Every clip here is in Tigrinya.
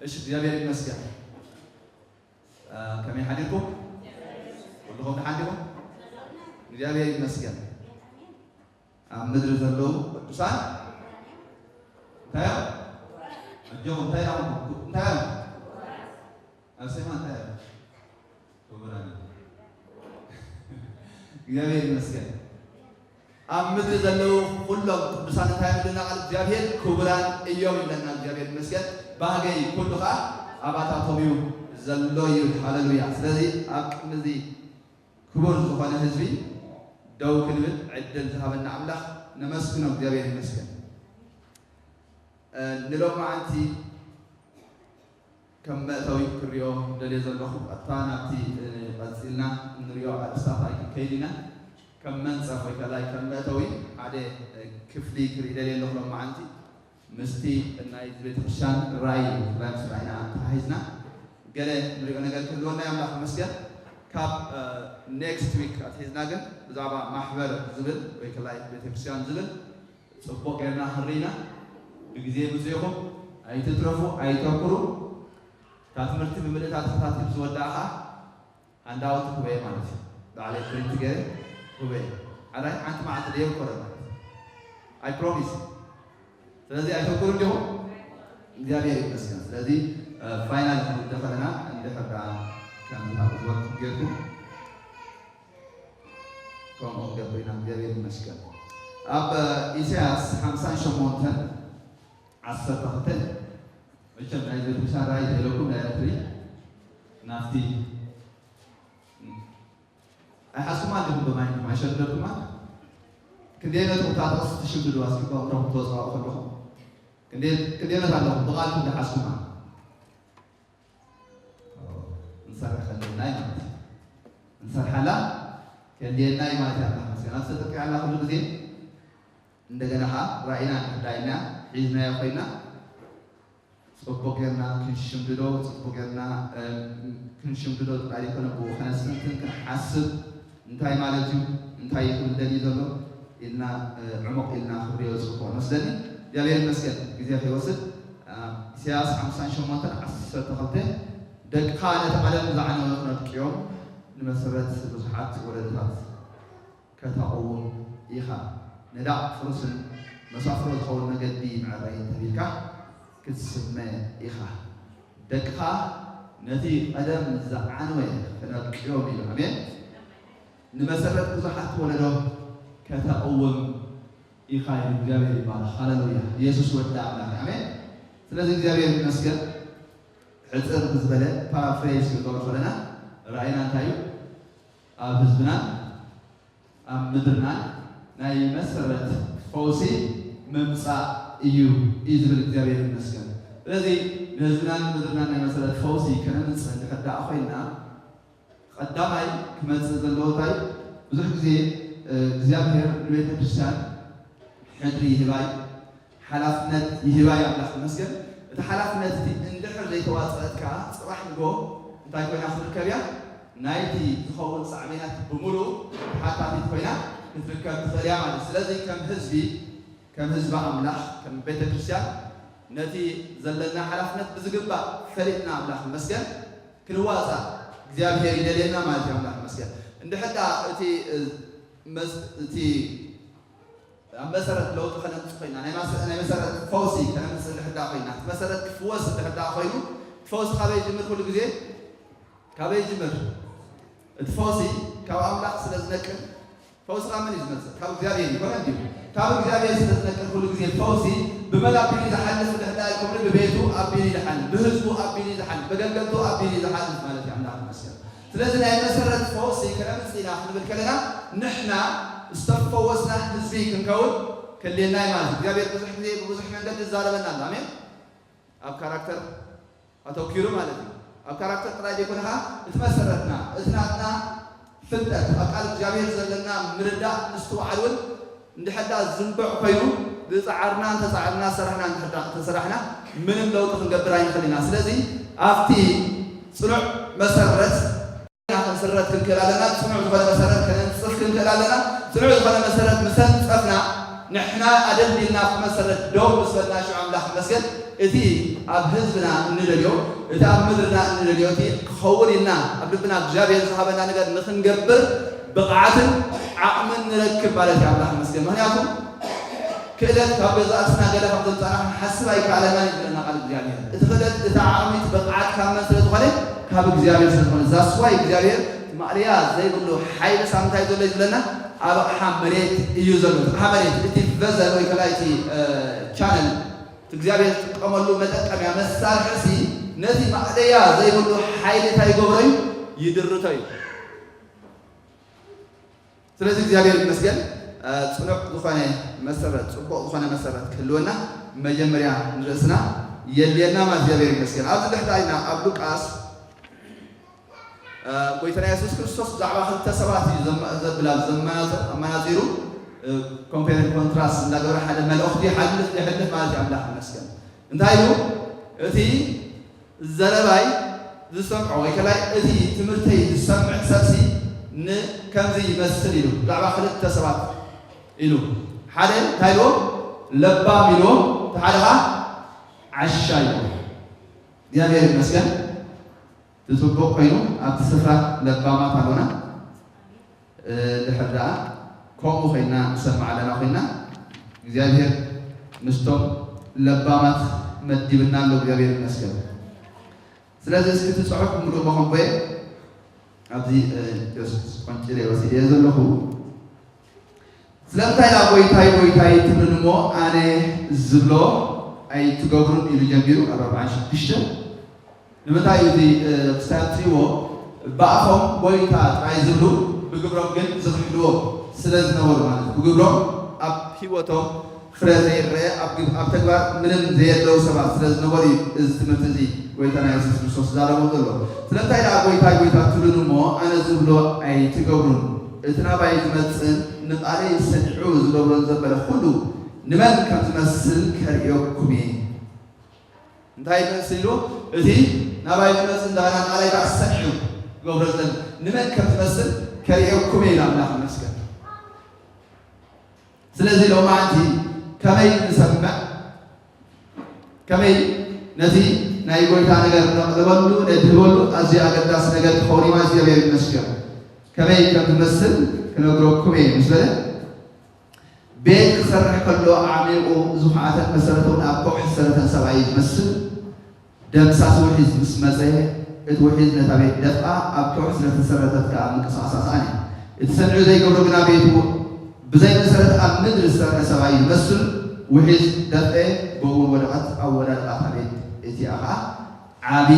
እሺ፣ እግዚኣብሔር ይመስገን። እ፣ ከመይ ሓዲርኩም? ኩልኹም ደሓን ዲኹም? እግዚኣብሔር ይመስገን። ኣብ ምድሪ ዘለዉ ቅዱሳን እንታይ እዮም? ኣጆኹም፣ እንታይ እዮም? እንታይ እዮም? ኣብ ሰማይ እንታይ እዮም? ክቡራን እዮም። እግዚኣብሔር ይመስገን። ኣብ ምድሪ ዘለዉ ኩሎም ቅዱሳን እንታይ ይብለና ቃል እግዚኣብሔር? ክቡራን እዮም ይብለና እግዚኣብሔር ይመስገን። ባህገይ ኩሉ ኸዓ ኣባታቶም እዩ ዘሎ ይብል። ሃሌሉያ። ስለዚ ኣብ ቅድሚ እዚ ክቡር ዝኾነ ህዝቢ ደው ክንብል ዕድል ዝሃበና ኣምላኽ ነመስግኖ፣ እግዚኣብሔር ይመስገን። እ፣ ንሎማዓንቲ ከም መእተዊ ክሪኦ ደልየ ዘለኹ፣ ቀጥታ ናብቲ፣ እ፣ ቀጺልና እንሪኦ ኣርእስታት ኣይክንከይድ ኢና። ከም መንጸፍ ወይ ከላይ ከም መእተዊ ሓደ፣ እ፣ ክፍሊ ክርኢ ደልየ ኣለኹ ሎማዓንቲ። ምስቲ ናይ ቤተክርስትያን ራእይ ብፍላይ ምስ ራእይና ተታሒዝና ገለ ንሪኦ ነገር ክህልወና እዩ፣ ኣምላኽ ይመስገን። ካብ፣ እ፣ ኔክስት ዊክ ኣትሒዝና ግን ብዛዕባ ማሕበር ዝብል ወይ ከላይ ቤተክርስትያን ዝብል ጽቡቕ ጌርና ክንርኢ ኢና። ብግዜ ምጹ ኢኹም፣ ኣይትትረፉ፣ ኣይተኩሩ። እታ ትምህርቲ ብምልእታ ተኸታቲሉ ዝወዳእኻ ሃንዳውት ክበየ ማለት እዩ። ባዕለይ ፕሪንት ገይረ ክበየ። ሓራይ ሓንቲ መዓልቲ ደየኮረ ማለት እዩ። ኣይ ፕሮሚስ። ስለዚ ኣይተኩሩ እንዲኹም እግዚኣብሔር ይመስገን። ስለዚ፣ እ፣ ፋይናል ክንውደ ከለና እንድሕር ደኣ ከም ዝሃብ ዝበልኩም ጌርኩም ከምኡ ክንገብር ኢና። እግዚኣብሔር ይመስገን። ኣብ፣ እ፣ ኢሳያስ ሓምሳን ሸሞንተን ዓሰርተ ክልተ፣ መቸም ናይ ቤተክርስትያን ራእይ ተኢለኩም ዳይሬክትሊ ናብቲ ኣይሓዝኩማ ኣለኹም ብማይ ማይ ሸደድኩማ። ክንደይ ነጥብታት ጥቕሲ ትሽምድዱ ኣስኪባ እምረኹም ተወፅባኡ ከለኹም ክንደይ ክንደይ ነት ኣለኹም ብቓልኩም ዝሓዝኩማ። ንሰርሕ ከለናይ ማለት እዩ። ንሰርሓላ ከልየናይ ማለት እዩ። ኣምላኽ መስገን ኣብ ተጠቂዓላ ኩሉ ግዜ እንደገና ኸዓ ራእይና እንድሕር ዳይና ሒዝናዮ ኮይና ጽቡቕ ጌርና ክንሽምድዶ፣ ጽቡቕ ጌርና፣ እ፣ ክንሽምድዶ ጥራይ ዘይኮነ፣ ብኡ ከነስተንትን ክንሓስብ፣ እንታይ ማለት እዩ፣ እንታይ እዩ ክብል ደልዩ ዘሎ ኢልና፣ እ፣ ዕሙቕ ኢልና ክንሪኦ ጽቡቕ መስለኒ። እግዚኣብሔር ይመስገን፣ ግዜ ከይወስድ፣ እ፣ ኢሳያስ ሓምሳን ሸሞንተን ዓሰርተ ክልተ፣ ደቅኻ ነቲ ዓለም ዝዓነወ ክነድቅዮም፣ ንመሰረት ብዙሓት ወለዶታት ከተቕውም ኢኻ። ንዳቕ ፍሩስን መሳፍሮ ዝኸውን መገዲ መዕረዪ እንተቢልካ ክትስመ ኢኻ። ደቅኻ ነቲ ቀደም ዝዓነወ ክነድቅዮም ኢሉ። ኣሜን። ንመሰረት ብዙሓት ወለዶ ከተቕውም ኢኻ ኢሉ። እግዚኣብሔር ይባረኽ። ሃሌሉያ። ኢየሱስ ወዲ ኣምላኽ። ኣሜን። ስለዚ እግዚኣብሔር ይመስገን። ሕጽር ብዝበለ ፓራፍሬዝ ክንገብሮ ከለና ራእይና እንታይ እዩ? ኣብ ህዝብናን ኣብ ምድርናን ናይ መሰረት ፈውሲ ምምጻእ እዩ እዩ ዝብል እግዚኣብሔር ይመስገን። ስለዚ ንህዝብናን ምድርናን ናይ መሰረት ፈውሲ ከነምጽእ እንድሕር ደኣ ኮይንና ቀዳማይ ክመጽእ ዘለዎ እንታይ ብዙሕ ግዜ እግዚኣብሔር ንቤተ ክርስቲያን ሕድሪ ይህባይ ሓላፍነት ይህባይ ኣምላኽ ይመስገን። እቲ ሓላፍነት እቲ እንድሕር ዘይተዋፀአት ከዓ ፅባሕ ንጎ እንታይ ኮይና ክትርከብ እያ? ናይቲ ዝኸውን ሳዕቤናት ብምሉእ ተሓታቲት ኮይና ክትርከብ ትኽእል እያ ማለት እዩ። ስለዚ ከም ህዝቢ ከም ህዝቢ ኣምላኽ ከም ቤተ ክርስቲያን ነቲ ዘለና ሓላፍነት ብዝግባእ ፈሊጥና ኣምላኽ ይመስገን ክንዋፃእ እግዚኣብሔር ይደልየና ማለት እዩ። ኣምላኽ ይመስገን። እንድሕር ደኣ እቲ እቲ ኣብ መሰረት ለውጢ ከነምፅእ ኮይና ናይ መሰረት ፈውሲ ከነምፅእ እንድሕር ደኣ ኮይና እቲ መሰረት ክፍወስ እንድሕር ደኣ ኮይኑ እቲ ፈውሲ ካበይ ይጅምር? ኩሉ ግዜ ካበይ ይጅምር? እቲ ፈውሲ ካብ ኣምላኽ ስለ ዝነቅል ፈውሲ ካብ መን እዩ ዝመፅእ? ካብ እግዚኣብሔር እዩ። ኮነ እንዲሁ ካብ እግዚኣብሔር ስለ ዝነቅል ኩሉ ግዜ ፈውሲ ብመን ኣቢሉ ዝሓልፍ እንድሕር ደኣ ይኮነ ብቤቱ ኣቢሉ ዝሓልፍ ብህዝቡ ኣቢሉ ዝሓልፍ በገልገልቱ ኣቢሉ ዝሓልፍ ማለት እዩ። ኣምላኽ ይመስገን። ስለዚ ናይ መሰረት ፈውሲ ከነምፅእ ኢና ክንብል ከለና ንሕና ዝተፈወስና ህዝቢ ክንከውን ከድልየና እዩ ማለት እዩ። እግዚኣብሔር ብዙሕ ግዜ ብብዙሕ መንገዲ ይዛረበና ኣሎ። ኣሜን። ኣብ ካራክተር ኣተኪሩ ማለት እዩ። ኣብ ካራክተር ጥራይ ዘይኮነ ከዓ እቲ መሰረትና እቲ ናትና ፍልጠት ኣብ ቃል እግዚኣብሔር ዘለና ምርዳእ ምስትውዓል እውን እንድሕር ደኣ ዝንብዕ ኮይኑ ዝፀዓርና እንተፀዓርና ዝሰራሕና እንድሕር ደኣ እንተሰራሕና ምንም ለውጢ ክንገብር ኣይንኽእል ኢና። ስለዚ ኣብቲ ፅኑዕ መሰረት ክንስረት ክንክእል ኣለና። ፅኑዕ ዝኾነ መሰረት ከነንፅፍ ክንክእል ኣለና። ፅኑዕ ዝኾነ መሰረት ምስ ኣንፀፍና ንሕና ኣደልዲልና መሰረት ደው ምስ በልና ሽዑ ኣምላኽ ይመስገን። እቲ ኣብ ህዝብና እንደልዮ፣ እቲ ኣብ ምድርና እንደልዮ፣ እቲ ክኸውን ኢልና ኣብ ልብና እግዚኣብሔር ዝሃበና ነገር ንኽንገብር ብቕዓትን ዓቕምን ንረክብ ማለት እዩ። ኣምላኽ ይመስገን። ምኽንያቱ ክእለት ካብ ገዛእ ርእስና ገለ ከም ዘምጻና ክንሓስብ ኣይከኣለናን እዩ ዝብለና ቃል እግዚኣብሔር። እቲ ክእለት፣ እቲ ዓቕሚ፣ እቲ ብቕዓት ካብ መን ስለ ዝኾነ? ካብ እግዚኣብሔር ስለ ዝኾነ። ዛስዋይ እግዚኣብሔር ማእለያ ዘይብሉ ሓይሊ ሳምንታይ ዘሎ እዩ ዝብለና? ኣብ ኣቕሓ መሬት እዩ ዘሎ። ኣቕሓ መሬት፣ እቲ ቨዘል ወይ ከላይ እቲ ቻነል፣ እቲ እግዚኣብሔር ዝጥቀመሉ መጠቀምያ መሳርሒ ሲ ነቲ ማእለያ ዘይብሉ ሓይሊ እንታይ ይገብሮ እዩ? ይድርቶ እዩ። ስለዚ እግዚኣብሔር ይመስገን። ጽኑዕ ዝኾነ መሰረት፣ ጽቡቕ ዝኾነ መሰረት ክህልወና መጀመርያ ንርእስና የድልየና ማለት እግዚኣብሔር ይመስገን። ኣብዚ ድሕዳይና ኣብ ሉቃስ ጎይታና የሱስ ክርስቶስ ብዛዕባ ክልተ ሰባት እዩ ዘማ- ዘብላ ዘመናጽ- ኣመናጺሩ፣ ኮምፔርን ኮንትራስት እንዳገበረ ሓደ መልእኽቲ ይሓልፍ፣ ይሕልፍ ማለት እዩ። ኣምላኽ ይመስገን። እንታይ ኢሉ? እቲ ዘረባይ ዝሰምዖ ወይ ከላይ እቲ ትምህርተይ ዝሰምዕ ሰብሲ ንከምዚ ይመስል ኢሉ። ብዛዕባ ክልተ ሰባት ኢሉ። ሓደ እንታይ ኢልዎ? ለባም ኢልዎ። እቲ ሓደ ኸዓ ዓሻ ኢልዎ። እግዚኣብሔር ይመስገን። እቲ ጽቡቕ ኮይኑ ኣብቲ ስፍራ ለባማት ኣሎና። ድሕር ደኣ ከምኡ ኮይና ንሰምዕ ኣለና ኮይና እግዚኣብሔር ምስቶም ለባማት መዲብና ኣሎ። እግዚኣብሔር ይመስገን። ስለዚ እስኪ እቲ ጽሑፍ ብምሉእ መኸንቦየ ኣብዚ ዮስ ቆንጭለ ወሲደ ዘለኹ። ስለምንታይ ደኣ ጎይታይ ጎይታይ ትብሉኒ እሞ ኣነ ዝብሎ ኣይትገብሩን ኢሉ ጀሚሩ ኣብ ኣርባዓን ሽዱሽተ። ንምንታይ እዩ እቲ ክስታይ ኣምፅእዎ? ብኣፎም ጎይታ ጥራይ ዝብሉ ብግብሮም ግን ዝኽሕድዎ ስለ ዝነበሩ ማለት እዩ። ብግብሮም ኣብ ህይወቶም ፍረ ዘይረአ ኣብ ግብ- ኣብ ተግባር ምንም ዘየለዉ ሰባት ስለ ዝነበሩ እዩ እዚ ትምህርቲ እዚ ጎይታና የሱስ ክርስቶስ ዝዛረቦም ዘሎ። ስለምንታይ ደኣ ጎይታ ጎይታ ትብሉኒ እሞ ኣነ ዝብሎ ኣይትገብሩን? እቲ ናባይ ዝመጽእን ንቓለይ ሰሚዑ ዝገብሮን ዘበለ ኩሉ ንመን ከም ዝመስል ከርእየኩም እየ። እንታይ ይመስል ኢሉ? እቲ ናባይ ዝመጽእ እንዳና ቃላይ ከዓ ሰሚዑ ክገብሮ ዝደሊ ንመን ከም ዝመስል ከርእየኩም እየ ኢሉ ኣምላኽ ይመስገን። ስለዚ ሎማዓንቲ ከመይ ንሰምዕ፣ ከመይ ነቲ ናይ ጎይታ ነገር ነቕልበሉ ነድህበሉ ኣዝዩ ኣገዳሲ ነገር ክኸውን እዩ ማለት እግዚኣብሔር ይመስገን። ከመይ ከም ዝመስል ክነግረኩም እየ ምስ በለ ቤት ክሰርሕ ከሎ ዓሚቑ ዝኹዓተን መሰረቱ እውን ኣብ ከውሒ ዝሰረተን ሰብኣይ እዩ ዝመስል። ደምሳስ ውሒዝ ምስ መጸ እቲ ውሒዝ ነታ ቤት ደፍኣ ኣብ ከውሒ ስለ ተሰረተት ከኣ ምንቅስቓስ ኣስኣነ። እቲ ሰሚዑ ዘይገብሮ ግና ቤቱ ብዘይ መሰረት ኣብ ምድሪ ዝሰርሐ ሰብኣይ እዩ ዝመስል። ውሒዝ ደፍአ ብኡ እውን ወደቐት ኣብ ወዳድቓ እታ ቤት እቲኣ ከኣ ዓቢ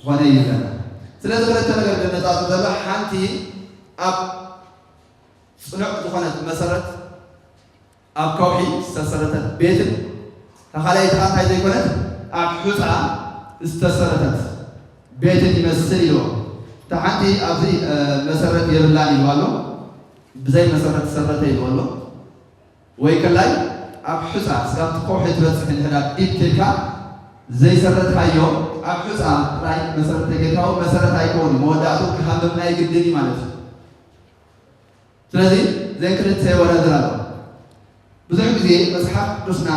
ኾነ ይብለና። ስለዚ ክልተ ነገር ዘነጻጽር ዘሎ ሓንቲ ኣብ ጽኑዕ ዝኾነት መሰረት ኣብ ከውሒ ዝተሰረተት ቤትን ተኻላይት እንታይ ዘይኮነት ኣብ ሑፃ ዝተሰረተት ቤትን ይመስል ኢልዎ። እታ ሓንቲ ኣብዚ መሰረት የብላን ኢልዋ ኣሎ። ብዘይ መሰረት ተሰረተ ኢልዋ ኣሎ። ወይ ከላይ ኣብ ሑፃ እስካብቲ ከውሒ ትበፅሕ እንድሕዳ ዲፕ ተልካ ዘይሰረትካዮ ኣብ ሑፃ ጥራይ መሰረት ተጌርካዎ መሰረት ኣይከውን እዩ። መወዳእቱ ክሃምም ናይ ግድን እዩ ማለት እዩ። ስለዚ ዘን ክልተ የወዳድር ኣሎ። ብዙሕ ግዜ መጽሓፍ ቅዱስና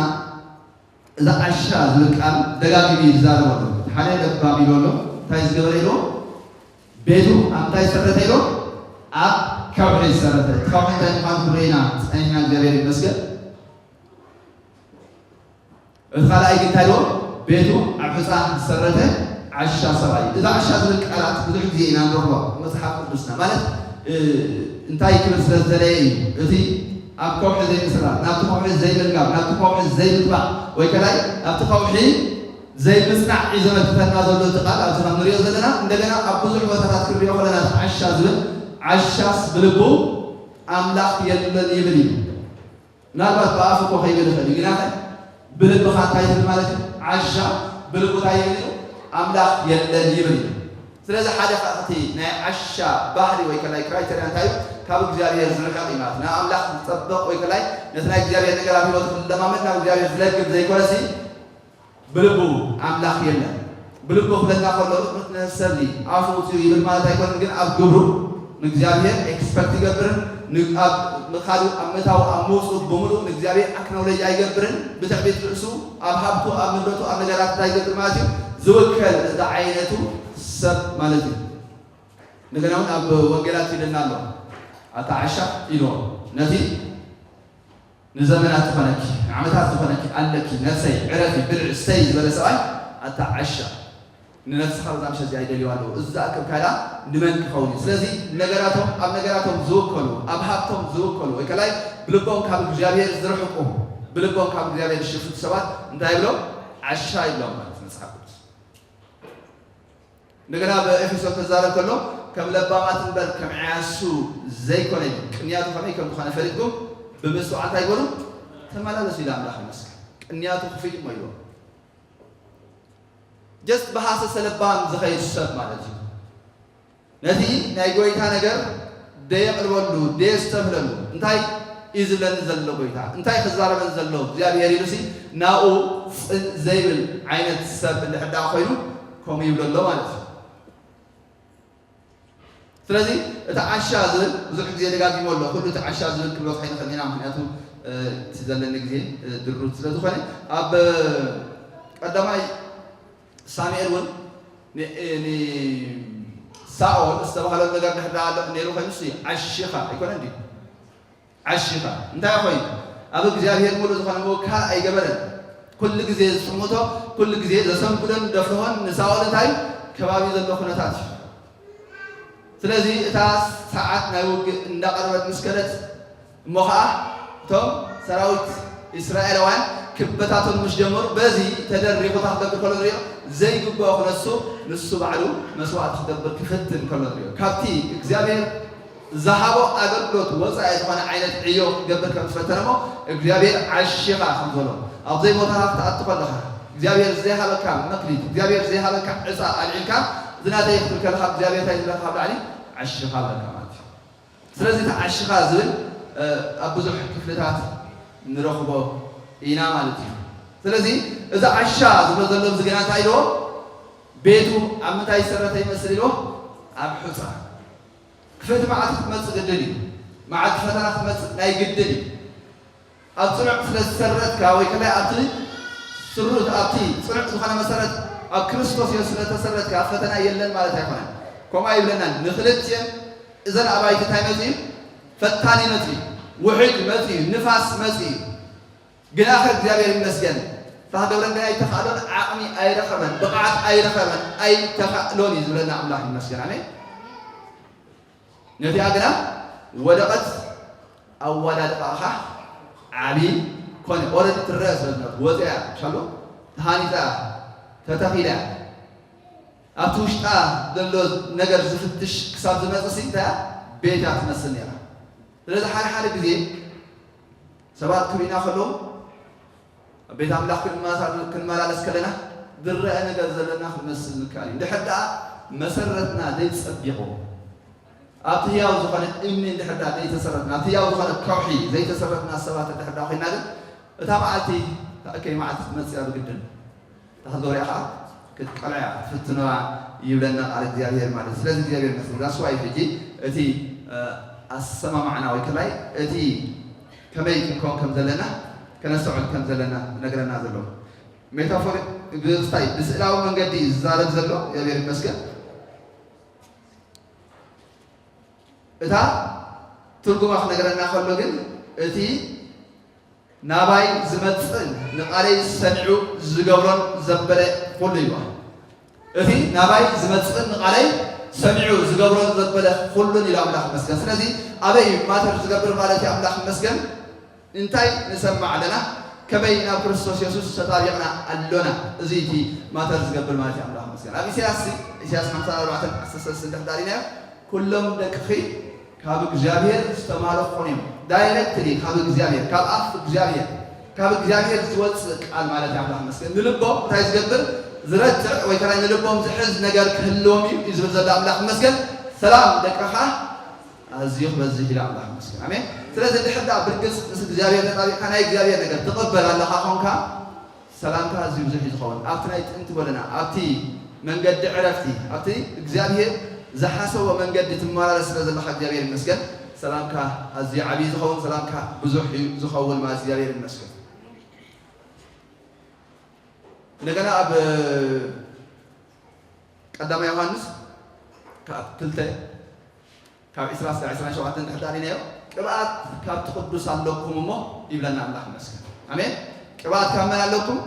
እዛ ዓሻ ዝብል ቃል ደጋጊሙ እዩ ዝዛረብ ኣሎ። እቲ ሓደ ለባም ኢሉ ኣሎ። እንታይ ዝገበረ ኢሉ? ቤቱ ኣብ እንታይ ዝሰረተ ኢሉ? ኣብ ከውሒ ዝሰረተ። እቲ ከውሒ እንታይ ምዃኑ ክንርኢ ኢና ጸኒሕና፣ እግዚኣብሔር ይመስገን። እቲ ካልኣይ ግን እንታይ ኢልዎ? ቤቱ ኣብ ሑጻ ዝሰረተ ዓሻ ሰብኣይ። እዛ ዓሻ ዝብል ቃላት ብዙሕ ግዜ ኢና ንረኽቦ ኣብ መጽሓፍ ቅዱስና። ማለት እንታይ ክብል ስለ ዝደለየ እዩ? እቲ ኣብ ከውሒ ዘይምስራር፣ ናብቲ ከውሒ ዘይምልጋብ፣ ናብቲ ከውሒ ዘይምጥባቕ ወይ ከላይ ናብቲ ከውሒ ዘይምጽናዕ እዩ ዘመልክተና ዘሎ እቲ ቃል ኣብዚ ከም ንሪኦ ዘለና። እንደገና ኣብ ብዙሕ ቦታታት ክንሪኦ ከለና እቲ ዓሻ ዝብል ዓሻስ ብልቡ ኣምላኽ የለን ይብል እዩ። ምናልባት ብኣፍ እኮ ከይብል ይኽእል እዩ፣ ግና ኸ ብልብኻ እንታይ ትብል ማለት እዩ? ዓሻ ብልቡ እንታይ ይብል እዩ? ኣምላኽ የለን ይብል እዩ። ስለዚ ሓደ ካብቲ ናይ ዓሻ ባህሪ ወይ ከላይ ክራይተርያ እንታይ እዩ? ካብ እግዚኣብሔር ዝርሕቕ እዩ ማለት እዩ። ናብ ኣምላኽ ዝጠበቕ ወይ ከላይ ነቲ ናይ እግዚኣብሔር ነገር ኣብ ህይወቱ ክለማመድ ናብ እግዚኣብሔር ዝለግብ ዘይኮነሲ ብልቡ ኣምላኽ የለን። ብልቡ ክብለና ከሎ ርጥርጥ ንሰሊ ኣፉ ውፅኡ ይብል ማለት ኣይኮነን፣ ግን ኣብ ግብሩ ንእግዚኣብሔር ኤክስፐክት ይገብርን ን- ኣብ ምኻዱ፣ ኣብ ምእታው፣ ኣብ ምውፅኡ ብምሉእ ንእግዚኣብሔር ኣክኖሎጂ ኣይገብርን። ብትዕቢት ርእሱ ኣብ ሃብቱ፣ ኣብ ንብረቱ፣ ኣብ ነገራት እንታይ ይገብር ማለት እዩ? ዝውከል ዝዓይነቱ ሰብ ማለት እዩ። እንደገና እውን ኣብ ወንጌላት ይለና ኣሎ። ኣታ ዓሻ ኢልዎ ነቲ ንዘመናት ዝኾነኪ፣ ንዓመታት ዝኾነኪ ኣለኪ፣ ነፍሰይ ዕረፊ፣ ብልዒ፣ ስተይ ዝበለ ሰብኣይ ኣታ ዓሻ፣ ንነፍስኻ በዛ ምሸት እዚኣ ይደልይዋ ኣለዉ። እዚ ዝኣከብካላ ንመን ክኸውን እዩ? ስለዚ ነገራቶም፣ ኣብ ነገራቶም ዝውከሉ፣ ኣብ ሃብቶም ዝውከሉ፣ ወይ ከላይ ብልቦም ካብ እግዚኣብሔር ዝርሕቁ፣ ብልቦም ካብ እግዚኣብሔር ዝሽፍቱ ሰባት እንታይ ይብሎም? ዓሻ ይብሎም ማለት መጽሓፍ ቅዱስ። እንደገና ብኤፌሶን ክዛረብ ከሎ ከም ለባማት እምበር ከም ዓያሱ ዘይኮነ እዩ። ቅንያቱ ከመይ ከም ዝኾነ ፈሊጥኩም ብምስትውዓል እንታይ ግበሩ? ተመላለሱ ኢሉ ኣምላኽ ይመስገን። ቅንያቱ ክፍይ እሞ ኢልዎ። ጀስት ብሃሰሰ ለባም ዝኸይድ ሰብ ማለት እዩ። ነቲ ናይ ጎይታ ነገር ደየቕልበሉ፣ ደየስተብህለሉ። እንታይ እዩ ዝብለኒ ዘሎ ጎይታ? እንታይ ክዛረበን ዘሎ እግዚኣብሔር ኢሉሲ ናብኡ ጽን ዘይብል ዓይነት ሰብ እንድሕር ደኣ ኮይኑ ከምኡ ይብሎ ኣሎ ማለት እዩ። ስለዚ እቲ ዓሻ ዝብል ብዙሕ ግዜ ደጋጊሞ ኣሎ። ኩሉ እቲ ዓሻ ዝብል ክንበጽሖ ኣይንኽእልን ኢና፣ ምኽንያቱ እቲ ዘለኒ ግዜ ድሩት ስለ ዝኾነ። ኣብ ቀዳማይ ሳሙኤል እውን ንሳኦል ዝተባህለሉ ነገር ድሕር ኣሎ ነይሩ ኮይኑ ሲ ዓሺኻ ኣይኮነ እንዲ ዓሺኻ እንታይ ኮይኑ ኣብ እግዚኣብሔር ሙሉእ ዝኾነ ምውካል ኣይገበረን። ኩሉ ግዜ ዝጥምቶ ኩሉ ግዜ ዘሰንኩለን ደፍርሆን ንሳኦል እንታይ ከባቢ ዘሎ ኩነታት እዩ። ስለዚ እታ ሰዓት ናይ ውግእ እንዳቐረበት ምስ ከደት እሞ ኸዓ እቶም ሰራዊት እስራኤላውያን ክበታተኑ ምስ ጀመሩ በዚ ተደሪኹ እታ ክገብር ከሎ ንሪኦ ዘይግብኦ ክነሱ ንሱ ባዕሉ መስዋዕቲ ክገብር ክፍትን ከሎ ንሪኦ ካብቲ እግዚኣብሔር ዝሃቦ ኣገልግሎት ወፃኢ ዝኾነ ዓይነት ዕዮ ክገብር ከም ዝፈተነ እሞ እግዚኣብሔር ዓሺኻ ከም ዝበሎ ኣብ ዘይቦታኻ ክትኣቱ ከለኻ እግዚኣብሔር ዘይሃበካ መክሊት እግዚኣብሔር ዘይሃበካ ዕፃ ኣልዒልካ ዝናተይ ክትብል ከለኻ እግዚኣብሔር እንታይ ዝብለካ ካብ ላዕሊ ዓሽኻ ኣለካ ማለት እዩ። ስለዚ እቲ ዓሽኻ ዝብል ኣብ ብዙሕ ክፍልታት ንረኽቦ ኢና ማለት እዩ። ስለዚ እዚ ዓሻ ዝብሎ ዘሎ እዚ ግና እንታይ ኢልዎ? ቤቱ ኣብ ምንታይ ዝሰረተ ይመስል ኢልዎ? ኣብ ሑፃ። ክፍእቲ መዓልቲ ክትመፅእ ግድን እዩ። መዓልቲ ፈተና ክትመፅእ ናይ ግድን እዩ። ኣብ ጽኑዕ ስለ ዝሰረትካ ወይ ከላይ ኣብቲ ስሩት ኣብቲ ጽኑዕ ዝኾነ መሰረት ኣብ ክርስቶስ የሱስ ስለ ተሰረትካ ፈተና የለን ማለት ኣይኮነን። ከምኡ ኣይብለናን። ንክልቲኤን እዘን ኣባይቲ እንታይ መጺኡ? ፈታኒ መጺኡ፣ ውሕጅ መጺኡ፣ ንፋስ መጺኡ። ግናኸ እግዚኣብሔር ይመስገን እታ ክገብረን ግን ኣይተኻእሎን፣ ዓቕሚ ኣይረኸበን፣ ብቕዓት ኣይረኸበን፣ ኣይተኻእሎን እዩ ዝብለና ኣምላኽ ይመስገን። ኣሜን። ነቲኣ ግና ወደቐት። ኣወዳድቓ ኸዓ ዓቢ ኮነ። ኦረዲ ትረአ ስለ ዝነበረት ወፂኣ እያ ሻሎ ተሃኒፃ እያ ተተኺላ እያ። ኣብቲ ውሽጣ ዘሎ ነገር ዝፍትሽ ክሳብ ዝመፅእ ሲ እንታይ እያ? ቤት እያ ትመስል ነይራ። ስለዚ ሓደ ሓደ ግዜ ሰባት ክርእዩና ከለዉ ኣብ ቤት ኣምላኽ ክንመላለስ ከለና ዝረአ ነገር ዘለና ክንመስል ንከኣል እዩ። እንድሕር ደኣ መሰረትና ዘይጸቢቑ ኣብቲ ህያው ዝኾነ እምኒ እንድሕር ደኣ ዘይተሰረትና ኣብቲ ህያው ዝኾነ ከውሒ ዘይተሰረትና ሰባት እንድሕር ደኣ ኮይና ግን እታ መዓልቲ እታ እከይ መዓልቲ ክትመጽእ እያ ብግድን። እታ ክትገብርያ ኸዓ ክትቀልዕያ ክትፍትንዋ ይብለና ቃል እግዚኣብሔር ማለት እዩ። ስለዚ እግዚኣብሔር ይመስገን። ዛስዋይ ሕጂ እቲ ኣሰማማዕና ወይ ከላይ እቲ ከመይ ክንከውን ከም ዘለና ከነስተውዕል ከም ዘለና ዝነግረና ዘሎ ሜታፎር ብስታይ ብስእላዊ መንገዲ እዩ ዝዛረብ ዘሎ እግዚኣብሔር ይመስገን። እታ ትርጉማ ክነግረና ከሎ ግን እቲ ናባይ ዝመፅእን ንቓለይ ሰሚዑ ዝገብሮን ዘበለ ኩሉ እዩ። እቲ ናባይ ዝመፅእን ንቓለይ ሰሚዑ ዝገብሮን ዘበለ ኩሉን ኢሉ ኣምላኽ ይመስገን። ስለዚ ኣበይ እዩ ማተር ዝገብር ማለት እዩ ኣምላኽ ይመስገን። እንታይ ንሰምዕ ኣለና? ከመይ ናብ ክርስቶስ የሱስ ተጣቢቕና ኣሎና? እዚ እቲ ማተር ዝገብር ማለት እዩ ኣምላኽ ይመስገን። ኣብ ኢሳያስ ኢሳያስ ሓምሳ ኣርባዕተ ዓሰርተ ሰለስተ እንድሕር ዳሪናዮ ኩሎም ደቅኺ ካብ እግዚኣብሔር ዝተማረኹ ኾኑ እዮም። ዳይሬክትሊ ካብ እግዚኣብሔር ካብ ኣፍ እግዚኣብሔር ካብ እግዚኣብሔር ዝወፅእ ቃል ማለት ኣምላኽ መስገን ንልቦም እንታይ ዝገብር ዝረትዕ ወይ ከላይ ንልቦም ዝሕዝ ነገር ክህልዎም እዩ እዩ ዝብል ዘሎ ኣምላኽ መስገን። ሰላም ደቅኻ ኣዝዩ ክበዝሕ ኢሉ ኣምላኽ መስገን። ኣሜን። ስለዚ ድሕር ዳ ብርግፅ ምስ እግዚኣብሔር ተጣቢቕካ ናይ እግዚኣብሔር ነገር ትቕበል ኣለኻ ኾንካ ሰላምካ ኣዝዩ ብዙሕ እዩ ዝኸውን። ኣብቲ ናይ ጥንቲ ጎደና፣ ኣብቲ መንገዲ ዕረፍቲ፣ ኣብቲ እግዚኣብሄር ዝሓሰቦ መንገዲ ትመላለስ ስለ ዘለኻ እግዚኣብሄር ይመስገን። ሰላምካ ኣዝዩ ዓብዪ ዝኸውን፣ ሰላምካ ብዙሕ እዩ ዝኸውን ማለት እግዚኣብሔር ይመስገን። እንደገና ኣብ ቀዳማይ ዮሃንስ ካብ ክልተ ካብ ዕስራ እስካብ ዕስራን ሸውዓተን እንድሕር ዳሪናዮ ቅብኣት ካብቲ ቅዱስ ኣለኩም እሞ ይብለና ኣምላኽ ይመስገን። ኣሜን። ቅብኣት ካብ መን ኣለኩም?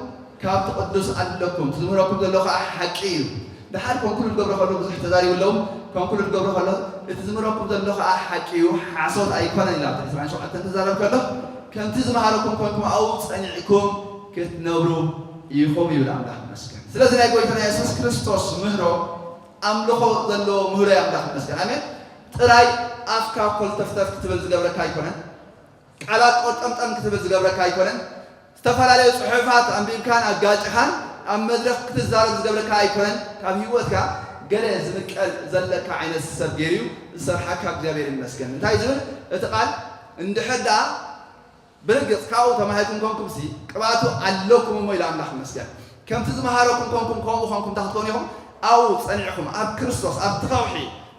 ካብቲ ቅዱስ ኣለኩም። እቲ ዝምህረኩም ዘሎ ከዓ ሓቂ እዩ። ደሓር ኮንክሉድ ገብሮ ከሎ ብዙሕ ተዛሪቡ ኣለዉ። ኮንክሉድ ገብሮ ከሎ እቲ ዝምህረኩም ዘሎ ከዓ ሓቂ እዩ፣ ሓሶት ኣይኮነን ኢላ ኣብቲ ዕስራን ሸውዓተን ትዛረብ ከሎ ከምቲ ዝመሃረኩም ኮንኩም ኣብኡ ጸኒዕኩም ክትነብሩ ኢኹም ይብል ኣምላኽ ይመስገን። ስለዚ ናይ ጎይታና የሱስ ክርስቶስ ምህሮ ኣምልኾ ዘለዎ ምህሮ እዩ ኣምላኽ ይመስገን። ኣሜን። ጥራይ ኣፍካ ኮልተፍተፍ ክትብል ዝገብረካ ኣይኮነን። ቃላት ቆርጠምጠም ክትብል ዝገብረካ ኣይኮነን። ዝተፈላለዩ ጽሑፋት ኣንቢብካን ኣጋጭኻን ኣብ መድረኽ ክትዛረብ ዝገብረካ ኣይኮነን። ካብ ህይወትካ ገለ ዝምቀል ዘለካ ዓይነት ሰብ ገይሩ እዩ ዝሰርሓካ እግዚኣብሔር ይመስገን። እንታይ ዝብል እቲ ቃል እንድሕር ደኣ ብርግጽ ካብኡ ተማሂርኩም ኮንኩም ሲ ቅብኣቱ ኣለኩም እሞ ኢሉ ኣምላኽ ይመስገን። ከምቲ ዝመሃረኩም ኮንኩም ከምኡ ኮንኩም እንታይ ክትኮኑ ኢኹም? ኣብኡ ጸኒዕኩም ኣብ ክርስቶስ ኣብቲ ከውሒ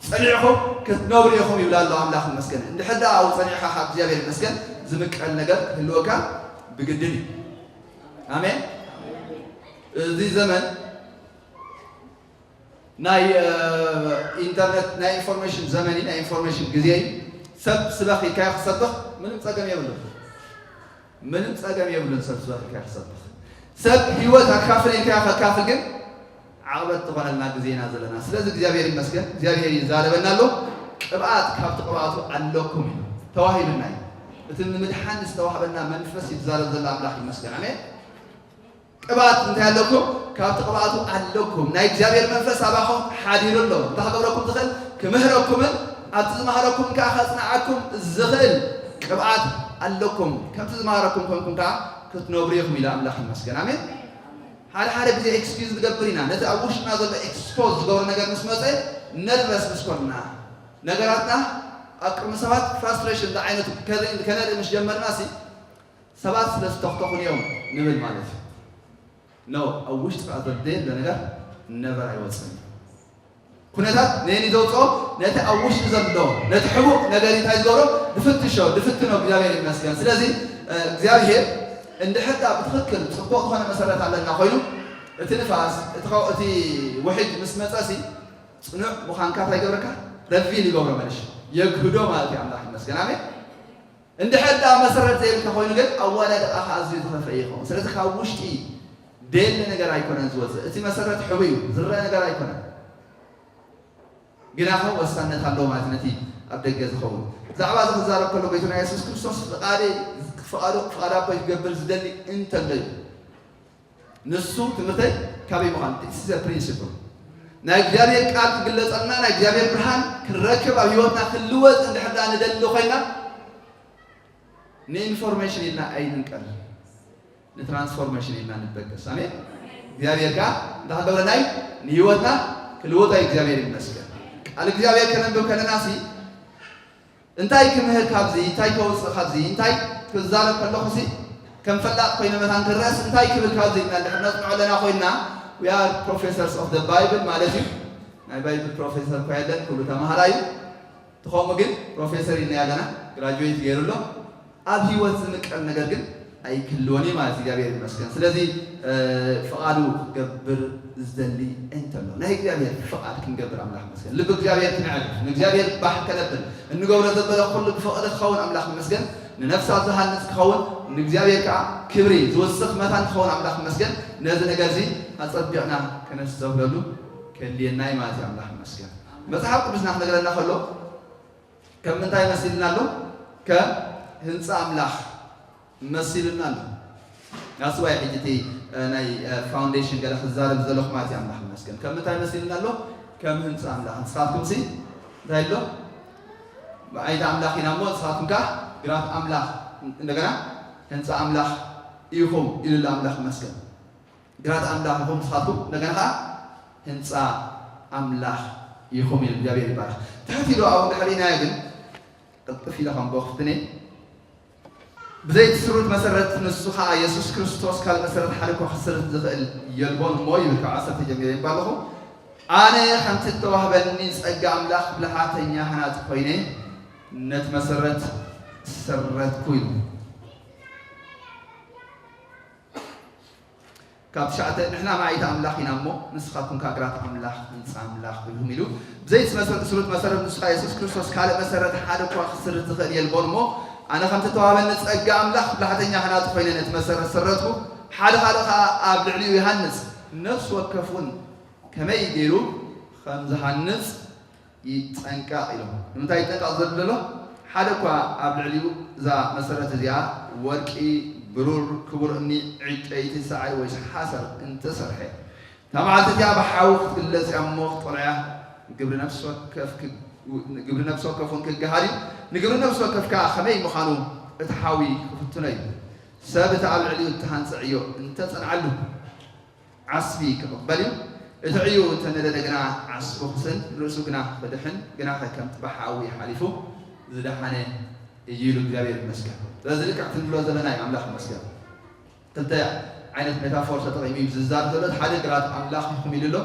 ጸኒዕኩም ክትነብሩ ኢኹም ይብል ኣሎ ኣምላኽ ይመስገን። እንድሕር ደኣ ኣብኡ ጸኒዕካ ካብ እግዚኣብሔር ይመስገን ዝምቀል ነገር ክህልወካ ብግድን እዩ። ኣሜን። እዚ ዘመን ናይ ኢንተርነት ናይ ኢንፎርሜሽን ዘመን እዩ፣ ናይ ኢንፎርሜሽን ግዜ እዩ። ሰብ ስበኽ ኢልካዮ ክሰብኽ ምንም ጸገም የብሉን። ምንም ጸገም የብሉን ሰብ ስበኽ ኢልካዮ ክሰብኽ። ሰብ ህይወት ኣካፍል ኢልካዮ ከካፍል ግን ዓቕበት ትኾነልና ግዜ ኢና ዘለና። ስለዚ እግዚኣብሔር ይመስገን፣ እግዚኣብሔር ይዛረበና ኣሎ። ቅብኣት ካብቲ ቅብኣቱ ኣለኩም እዩ ተዋሂብና እዩ። እቲ ንምድሓን ዝተዋህበና መንፈስ እዩ ዝዛረብ ዘሎ ኣምላኽ ይመስገን። ኣሜን። ቅብኣት እንታይ ኣለኩም? ካብቲ ቅብኣቱ ኣለኩም። ናይ እግዚኣብሔር መንፈስ ኣባኹም ሓዲሩ ኣሎ። እንታይ ክገብረኩም ዝኽእል? ክምህረኩምን ኣብቲ ዝመሃረኩም ከኣ ከጽንዓኩም ዝኽእል ቅብኣት ኣለኩም። ከምቲ ዝመሃረኩም ኮንኩም ከኣ ክትነብሩ ኢኹም ኢሉ ኣምላኽ ይመስገን። ኣሜን። ሓደ ሓደ ግዜ ኤክስኪዩዝ ንገብር ኢና። ነቲ ኣብ ውሽጥና ዘሎ ኤክስፖዝ ዝገብሮ ነገር ምስ መጸ ነርቨስ ምስ ኮንና ነገራትና ኣብ ቅድሚ ሰባት ፍራስትሬሽን ዝዓይነቱ ከርኢ- ከነርኢ ምስ ጀመርና ሲ ሰባት ስለ ዝተኽተኹን እዮም ንብል ማለት እዩ። ኖ ኣብ ውሽጢ ከዓ ዘሎ ነገር ነበር ኣይወፅን እዩ። ኩነታት ነየኒ ዘውፅኦ ነቲ ኣብ ውሽጢ ዘሎ ነቲ ሕቡእ ነገር እንታይ ዝገብሮ ድፍትሾ ድፍትኖ እግዚኣብሔር ይመስገን። ስለዚ እግዚኣብሔር እንድሕር ብትኽክል ፅቡቅ ዝኾነ መሰረት ኣለና ኮይኑ እቲ ንፋስ እቲ ውሕጅ ምስ መፀሲ ፅኑዕ ምዃንካ እንታይ ይገብረካ? ረቪል ይገብሮ መልሽ የግህዶ ማለት እዩ። ኣምላኽ ይመስገን። ኣሜን። እንድሕር ደኣ መሰረት ዘይብልካ ኮይኑ ግን ኣወዳድቓኻ ኣዝዩ ዝኸፍአ ይኸውን። ስለዚ ካብ ውሽጢ ደሊ ነገር ኣይኮነን ዝወፅእ። እቲ መሰረት ሕቡ እዩ፣ ዝረአ ነገር ኣይኮነን። ግናኸ ወሳነት ኣለዎ ማለት ነቲ ኣብ ደገ ዝኸውን። ብዛዕባ እዚ ክዛረብ ከሎ ጎይታና የሱስ ክርስቶስ ፍቓደይ ፍቓዱ ፍቓድ ኣቦይ ክገብር ዝደሊ እንተሎ እዩ። ንሱ ትምህርተይ ካበይ ምዃን ስ ፕሪንሲፕል ናይ እግዚኣብሔር ቃል ክግለጸልና ናይ እግዚኣብሔር ብርሃን ክንረክብ ኣብ ህይወትና ክልወጥ እንድሕር ደኣ ንደሊ ኮይና ንኢንፎርሜሽን ኢልና ኣይንንቀል፣ ንትራንስፎርሜሽን ኢልና ንበገስ። ኣሜን። እግዚኣብሔር ከዓ እንታይ ክገብረና እዩ? ንህይወትና ክልወጦ እዩ። እግዚኣብሔር ይመስገን። ቃል እግዚኣብሔር ከነንብብ ከለና ሲ እንታይ ክምህር ካብዚ እንታይ ከውፅእ ካብዚ እንታይ ክዛረብ ከለኹ ሲ ከም ፈላጥ ኮይነ መታን ክረስ እንታይ ክብል ካብዚ ኢልና እንድሕር ነፅንዖ ኣለና ኮይንና we are professors of the Bible ማለት እዩ። ናይ ባይብል ፕሮፌሰር እኳ የለን፣ ኩሉ ተምሃራይ እዩ። እቲ ከምኡ ግን ፕሮፌሰር ኢልና ኣለና ግራጁዌት ገይሩ ኣሎ። ኣብ ህይወት ዝምቀል ነገር ግን ኣይክልወን እዩ ማለት እግዚኣብሔር ይመስገን። ስለዚ ፍቓዱ ክገብር ዝደሊ እንተሎ ናይ እግዚኣብሔር ፍቓድ ክንገብር ኣምላኽ ይመስገን። ልቢ እግዚኣብሔር ክነዕርፍ ንእግዚኣብሔር ባህ ከነብል እንገብሮ ዘበለ ኩሉ ብፍቕሪ ክኸውን ኣምላኽ ይመስገን። ንነፍሳት ዝሃንጽ ክኸውን ንእግዚኣብሔር ከዓ ክብሪ ዝውስኽ መታን ክኸውን ኣምላኽ ይመስገን። ነዚ ነገር እዚ ኣጸቢቕና ከነስተብህለሉ ከድልየና እዩ ማለት እዩ። ኣምላኽ ይመስገን። መጽሓፍ ቅዱስና ክነግረና ከሎ ከም ምንታይ መሲልና ኣሎ? ከም ህንጻ ኣምላኽ መሲልና ኣሎ። ናስዋይ ሕጂ እቲ ናይ ፋውንዴሽን ገለ ክዛረብ ዘለኹ ማለት እዩ። ኣምላኽ ይመስገን። ከም ምንታይ መሲልና ኣሎ? ከም ህንጻ ኣምላኽ። ንስኻትኩም ሲ እንታይ ኣሎ? ብዓይኒ ኣምላኽ ኢና እሞ ንስኻትኩም ከኣ ግራት ኣምላኽ እንደገና ህንጻ ኣምላኽ ኢኹም ኢሉ ኣሎ። ኣምላኽ ይመስገን። ግራት ኣምላኽ ኢኹም ንስኻትኩም እንደገና ከኣ ህንጻ ኣምላኽ ኢኹም ኢሉ እግዚኣብሔር ይባረኽ። ትሕት ኢሉ ኣብኡ እንድሕር ርኢናዮ ግን ቅልጥፍ ኢለ ከም ክፍትኔ ብዘይቲ ስሩት መሰረት ንሱ ኸዓ የሱስ ክርስቶስ ካልእ መሰረት ሓደ እኳ ክስርት ዝኽእል የልቦን እሞ ይብል ካብ ዓሰርተ ጀሚረ ይባ ኣለኹ። ኣነ ከምቲ እተዋህበኒ ጸጋ ኣምላኽ ብልሃተኛ ሃናጺ ኮይነ ነቲ መሰረት ሰረትኩ ኢሉ። ካብ ትሽዓተ፣ ንሕና ኣማኢት ኣምላኽ ኢና እሞ፣ ንስኻትኩም ከኣ ግራት ኣምላኽ፣ ህንጻ ኣምላኽ ኢኹም ኢሉ። ብዘይ እቲ መሰረት፣ ስሩት መሰረት ንሱ ከኣ የሱስ ክርስቶስ፣ ካልእ መሰረት ሓደ እኳ ክስርት ዝኽእል የልቦን እሞ፣ ኣነ ከም ተተዋህበኒ ጸጋ ኣምላኽ ብላሕተኛ ሃናጺ ኮይነ ነቲ መሰረት ሰረትኩ፣ ሓደ ካልእ ከኣ ኣብ ልዕሊኡ ይሃንጽ፣ ነፍሲ ወከፍ እውን ከመይ ገይሩ ከም ዝሃንጽ ይጠንቀቕ ኢሎም። ንምንታይ ይጠንቀቕ ዘሎ ዘሎ? ሓደ እኳ ኣብ ልዕሊኡ እዛ መሰረት እዚኣ ወርቂ፣ ብሩር፣ ክቡር እምኒ፣ ዕጨይቲ፣ ሳዕሪ ወይ ሓሰር እንተሰርሐ፣ እታ መዓልቲ እቲኣ ብሓዊ ክትግለጽ እያ እሞ ክትጠልዖ እያ። ግብሪ ነፍሲ ወከፍ ክ-፣ ግብሪ ነፍሲ ወከፍ እውን ክገሃድ እዩ። ንግብሪ ነፍሲ ወከፍ ከኣ ከመይ ምዃኑ እቲ ሓዊ ክፍትኖ እዩ። ሰብ እቲ ኣብ ልዕሊኡ እተሃንጸ ዕዮ እንተጸንዓሉ፣ ዓስቢ ክቕበል እዩ። እቲ ዕዩ እንተነደደ ግና ዓስቡ ክስን፣ ርእሱ ግና ክድሕን፣ ግናኸ ከምቲ ብሓዊ ሓሊፉ ዝደሓነ እዩ ኢሉ። እግዚኣብሔር ይመስገን። ስለዚ ልክዕ እቲ ንብሎ ዘለና እዩ፣ ኣምላኽ ይመስገን። ክልተ ዓይነት ሜታፎር ተጠቒሙ እዩ ዝዛረብ ዘሎ። እቲ ሓደ ግራት ኣምላኽ ኢኹም ኢሉ ኣሎ።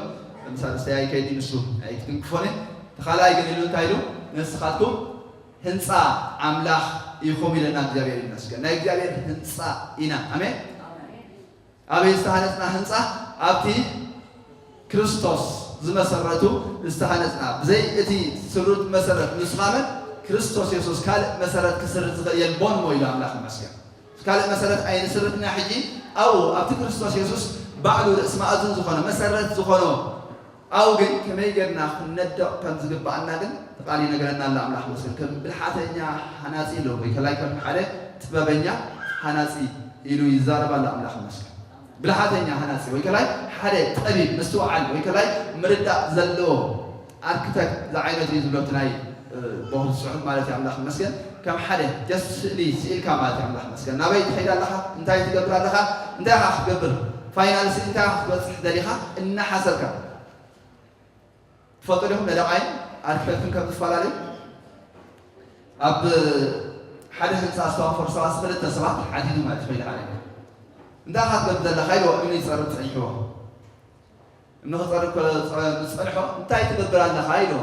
ለምሳሌ ስተያይ ከይዲ ንሱ ኣይክትንክፎን እየ። እቲ ካልኣይ ግን ኢሉ እንታይ ኢሉ? ንስኻትኩም ህንፃ ኣምላኽ ኢኹም ኢለና። እግዚኣብሔር ይመስገን። ናይ እግዚኣብሔር ህንፃ ኢና። ኣሜን። ኣበይ ዝተሃነፅና ህንፃ? ኣብቲ ክርስቶስ ዝመሰረቱ ዝተሃነፅና። ብዘይ እቲ ስሩት መሰረት ምስኻመን ክርስቶስ የሱስ ካልእ መሰረት ክስርት ዝኽእል የልቦን እሞ ኢሉ ኣምላኽ ይመስገን። ካልእ መሰረት ኣይንስርትና ሕጂ ኣብኡ ኣብቲ ክርስቶስ የሱስ ባዕሉ ርእሲ ማእዝን ዝኾነ መሰረት ዝኾነ ኣብኡ ግን ከመይ ጌርና ክንነድቕ ከም ዝግብኣና ግን እቲ ቃል ይነግረና ኣሎ። ኣምላኽ ይመስገን። ከም ብልሓተኛ ሃናጺ ኢሉ ወይ ከላይ ከም ሓደ ጥበበኛ ሃናጺ ኢሉ ይዛረብ ኣሎ። ኣምላኽ ይመስገን። ብልሓተኛ ሃናጺ ወይ ከላይ ሓደ ጠቢብ ምስትውዓል ወይ ከላይ ምርዳእ ዘለዎ ኣርክተክት ዝዓይነቱ እዩ ዝብሎ እቲ ናይ፣ እ፣ ቦኽሪ ጽሑፍ ማለት እዩ። ኣምላኽ ይመስገን። ከም ሓደ ጀስት ስእሊ ስኢልካ ማለት እዩ። ኣምላኽ ይመስገን። ናበይ ትኸይድ ኣለኻ? እንታይ ትገብር ኣለኻ? እንታይ ኢኻ ክትገብር? ፋይናል ስእሊ እንታይ ኢኻ ክትበጽሕ ደሊኻ? እናሓሰብካ ትፈልጡ ዲኹም? ነደቓይን ኣርክተክትን ከም ዝፈላለዩ ኣብ ሓደ ህንፃ ዝተዋፈሩ ሰባት ክልተ ሰባት ሓቲቱ ማለት እዩ። ከይዲ ሓደ እንታይ ኢኻ ክትገብር ዘለኻ ኢልዎ እምኒ ይፀርብ ፀኒሕዎ። እምኒ ክፀርብ ከሎ ዝፀ-፣ ዝፀንሖ እንታይ ትገብር ኣለኻ ኢልዎ።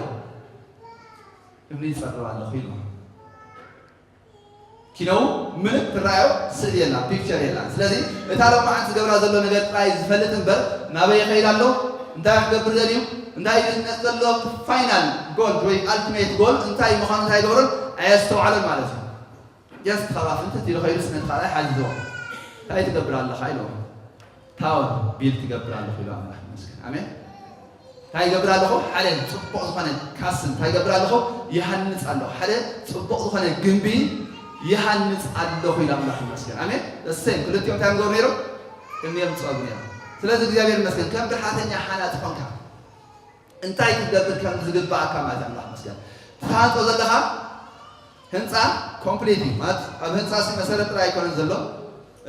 እምኒ ይፀርብ ኣለኹ ኢልዎ። ኪነው ምንም ትረኣዮ ስእሊ የላን፣ ፒክቸር የላን። ስለዚ እታ ሎማዓንቲ ዝገብራ ዘሎ ነገር ጥራይ ዝፈልጥ እምበር ናበይ ይኸይድ ኣሎ፣ እንታይ ክገብር ደልዩ፣ እንታይ እዩ ዝነጥ ዘሎ፣ ፋይናል ጎል ወይ ኣልቲሜት ጎል እንታይ ምዃኑ እንታይ ይገብሮን ኣየስተውዓለን ማለት እዩ። ጀስት ካብ ኣፍንትት ኢሉ ኸይዱ ስነ ካልኣይ ሓዚዝዎ። እንታይ ትገብር ኣለኻ ኢልዎ። ታወር ቢልድ ትገብር ኣለኹ ኢሉ ኣምላኽ ይመስገን። ኣሜን። እንታይ ይገብር ኣለኹ? ሓደ ጽቡቕ ዝኾነ ካስል እንታይ ይገብር ኣለኹ? ይሃንጽ ኣለኹ። ሓደ ጽቡቕ ዝኾነ ግንቢ ይሃንጽ ኣለኹ ኢሉ ኣምላኽ ይመስገን። ኣሜን። እሰይ ክልቲኦም እንታይ እዮም ዝገብሩ ነይሮም? እምኒ እዮም ዝጸርቡ ነይሮም። ስለዚ እግዚኣብሔር ይመስገን ከም ብልሓተኛ ሓናጺ ኾንካ እንታይ ክትገብር ከም ዝግብኣካ ማለት እዩ። ኣምላኽ ይመስገን። ትሃንጾ ዘለኻ ህንጻ ኮምፕሊት እዩ ማለት ኣብ ህንጻ ሲ መሰረት ጥራይ ኣይኮነን ዘሎ።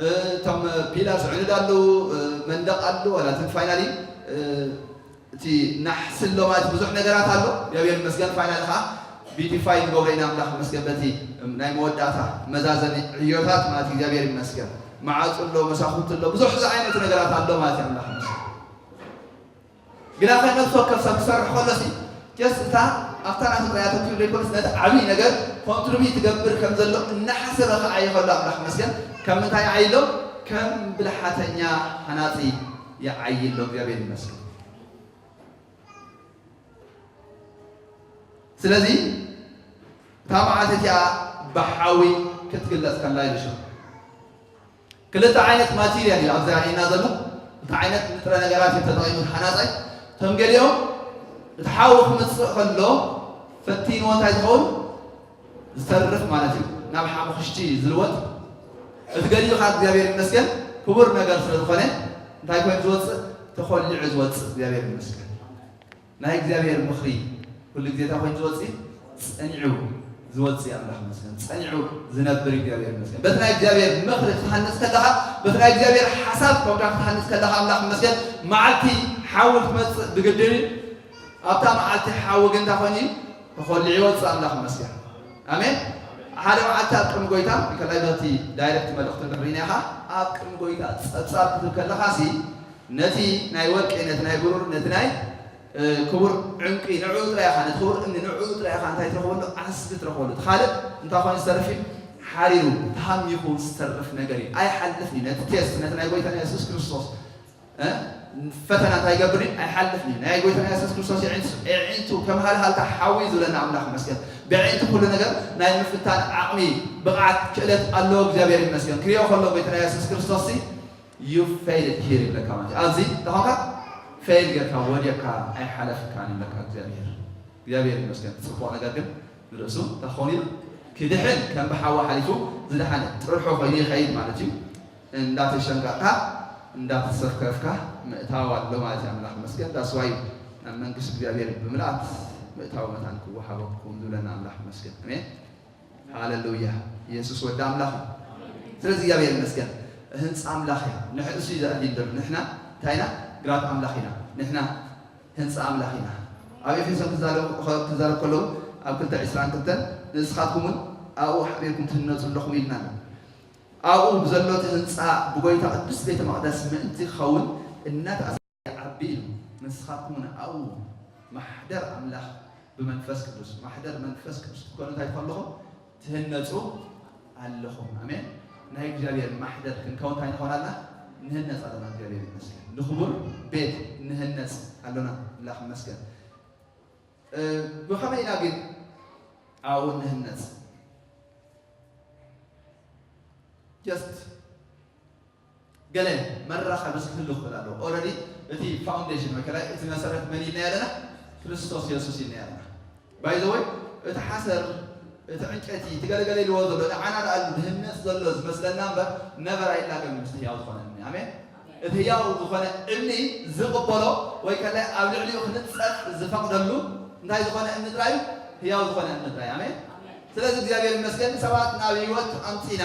እቶም ፒላርስ ዕኑድ ኣለዉ፣ መንደቕ ኣለዉ፣ ዋላ እቲ ፋይናሊ እቲ ናሕሲ ኣሎ ማለት ብዙሕ ነገራት ኣሎ። እግዚኣብሔር ይመስገን። ፋይናሊ ከዓ ቢዩቲፋይ ንገብሮ ኢና። ኣምላኽ ይመስገን። በቲ ናይ መወዳእታ መዛዘሚ ዕዮታት ማለት እግዚኣብሔር ይመስገን። መዓጹ ኣሎ፣ መሳኹቲ ኣሎ፣ ብዙሕ ዝዓይነቱ ነገራት ኣሎ ማለት እዩ። ኣምላኽ ይመስገን። ግና ከ ነፍሲ ወከፍ ሰብ ክሰርሕ ከሎሲ ጀስት እታ ኣብታ ናቱ ጥራይ ኣተኪሩ ዘይኮነስ ነቲ ዓብዪ ነገር ኮንትሪቢዩት ትገብር ከም ዘሎ እናሓሰበ ክዓዪ ከሎ ኣምላኽ ይመስገን። ከም ምንታይ ይዓዪ ኣሎ? ከም ብልሓተኛ ሃናጺ ይዓዪ ኣሎ። እግዚኣብሔር ይመስገን። ስለዚ እታ መዓልቲ እቲኣ ብሓዊ ክትግለጽ ከላ ኢሉ ሽዑ ክልተ ዓይነት ማቴርያል እዩ ኣብዚ ኣርእየና ዘሎ። ክልተ ዓይነት ንጥረ ነገራት እዩ ተጠቒሙ እቲ ሃናጻይ። እቶም ገሊኦም እቲ ሓዊ ክመጽእ ከሎ ፈቲንዎ እንታይ ዝኸውን ዝተርፍ ማለት እዩ፣ ናብ ሓሙኽሽቲ ዝልወጥ። እቲ ገሊኡ ከዓ እግዚኣብሔር ይመስገን ክቡር ነገር ስለ ዝኾነ እንታይ ኮይኑ ዝወፅእ? ተኾሊዑ ዝወፅእ። እግዚኣብሔር ይመስገን። ናይ እግዚኣብሔር ምኽሪ ኩሉ ግዜ እንታይ ኮይኑ ዝወፅእ? ፀኒዑ ዝወፅእ ኣምላኽ ይመስገን። ፀኒዑ ዝነብር እግዚኣብሔር ይመስገን። በቲ ናይ እግዚኣብሔር ምኽሪ ክትሃንፅ ከለኻ፣ በቲ ናይ እግዚኣብሔር ሓሳብ ኮንካ ክትሃንፅ ከለኻ ኣምላኽ ይመስገን፣ መዓልቲ ሓዊ ክትመፅእ ብግድን እዩ። ኣብታ መዓልቲ ሓዊ ግን እንታይ ኮይኑ እዩ? ተኾሊዑ ይወፅእ ኣምላኽ ይመስገን። ኣሜን። ሓደ መዓልቲ ኣብ ቅድሚ ጎይታ፣ ከላይ በቲ ዳይሬክት መልእኽቲ እንድሕር ርኢና ኢኻ፣ ኣብ ቅድሚ ጎይታ ፀብፃብ ክትብል ከለኻ ሲ ነቲ ናይ ወርቂ፣ ነቲ ናይ ብሩር፣ ነቲ ናይ ክቡር ዕንቂ ንዕኡ ጥራይ ኢኻ፣ ነቲ ክቡር እምኒ ንዕኡ ጥራይ ኢኻ እንታይ ትረኽበሉ? ዓስቢ ትረኽበሉ። እቲ ካልእ እንታይ ኮይኑ ዝተርፍ እዩ? ሓሪሩ ተሃሚኹ ዝተርፍ ነገር እዩ። ኣይሓልፍን እዩ። ነቲ ቴስት፣ ነቲ ናይ ጎይታና የሱስ ክርስቶስ እ? ፈተና እንታይ ይገብር እዩ? ኣይሓልፍን እዩ። ናይ ጎይታና የሱስ ክርስቶስ የዒንቱ፣ የዒንቱ ከም ሃልሃልታ ሓዊ እዩ ዝብለና ኣምላኽ ይመስገን። ብየዒንቱ ኩሉ ነገር ናይ ምፍታን ዓቕሚ፣ ብቕዓት፣ ክእለት ኣለዎ። እግዚኣብሔር ይመስገን። ክሪኦ ከሎ ጎይታና የሱስ ክርስቶስ ሲ you failed here ይብለካ ማለት እዩ። ኣብዚ ተኾንካ ፌል ጌርካ ወዲቕካ ኣይሓለፍካን ይብለካ እግዚኣብሔር። እግዚኣብሔር ይመስገን። ጽቡቕ ነገር ግን ንርእሱ እንታይ ክኸውን ኢሉ ክድሕን ከም ብሓዊ ሓሊፉ ዝደሓነ ጥርሑ ኮይኑ ይኸይድ ማለት እዩ። እንዳተሸንቀቕካ እንዳተሰከፍካ ምእታው ኣሎ ማለት እዩ። ኣምላኽ ይመስገን። ዳስዋይ ናብ መንግስቲ እግዚኣብሔር ብምልኣት ምእታው መታን ክወሃበኩም ዝብለና ኣምላኽ ይመስገን። ኣሜን። ሃሌሉያ። ኢየሱስ ወዲ ኣምላኽ እዩ። ስለዚ እግዚኣብሔር ይመስገን። ህንፃ ኣምላኽ እዩ። ንሕ-፣ እሱ እዩ ዘዕሊም ዘሎ። ንሕና እንታይ ኢና? ግራት ኣምላኽ ኢና። ንሕና ህንፃ ኣምላኽ ኢና። ኣብ ኤፌሶን ክዛረብ፣ ክዛረብ ከለዉ ኣብ ክልተ ዕስራን ክልተን ንስኻትኩም እውን ኣብኡ ሓቢርኩም ትህነፁ ኣለኹም ኢልና ኣሎ። ኣብኡ ብዘሎ እቲ ህንፃ ብጎይታ ቅዱስ ቤተ መቕደስ ምእንቲ ክኸውን እናተኣስ ይዓቢ ኢሉ። ንስኻትኩም እውን ኣብኡ ማሕደር ኣምላኽ ብመንፈስ ቅዱስ፣ ማሕደር መንፈስ ቅዱስ ክትኮኑ እንታይ ትኾኑ ኣለኹም? ትህነፁ ኣለኹም። ኣሜን። ናይ እግዚኣብሔር ማሕደር ክንከውን እንታይ ንኾን ኣለና? ንህነፅ ኣለና። እግዚኣብሔር ይመስገን። ንኽቡር ቤት ንህነፅ ኣሎና። ኣምላኽ ይመስገን። እ፣ ብኸመይ ኢና ግን ኣብኡ ንህነፅ? ጀስት ገለ መራኸቢ ክህሉ ክኽእል ኣለዎ። ኦልሬዲ እቲ ፋውንዴሽን ወይ ከላይ እቲ መሰረት መን ኢልና ኣለና? ክርስቶስ የሱስ ኢልና ኣለና። ባይ ዘ ወይ እቲ ሓሰር፣ እቲ ዕንጨይቲ፣ እቲ ገለገለ ኢልዎ ዘሎ ንዓና ደኣ ዝህነፅ ዘሎ ዝመስለና እምበር ነበር ኣይላገም ምስቲ ህያው ዝኾነ እምኒ። ኣሜን። እቲ ህያው ዝኾነ እምኒ ዝቕበሎ ወይ ከላይ ኣብ ልዕሊኡ ክንፀፍ ዝፈቕደሉ እንታይ ዝኾነ እምኒ ጥራይ እዩ? ህያው ዝኾነ እምኒ ጥራይ። ኣሜን። ስለዚ እግዚኣብሔር ይመስገን ሰባት ናብ ህይወት ኣምፂና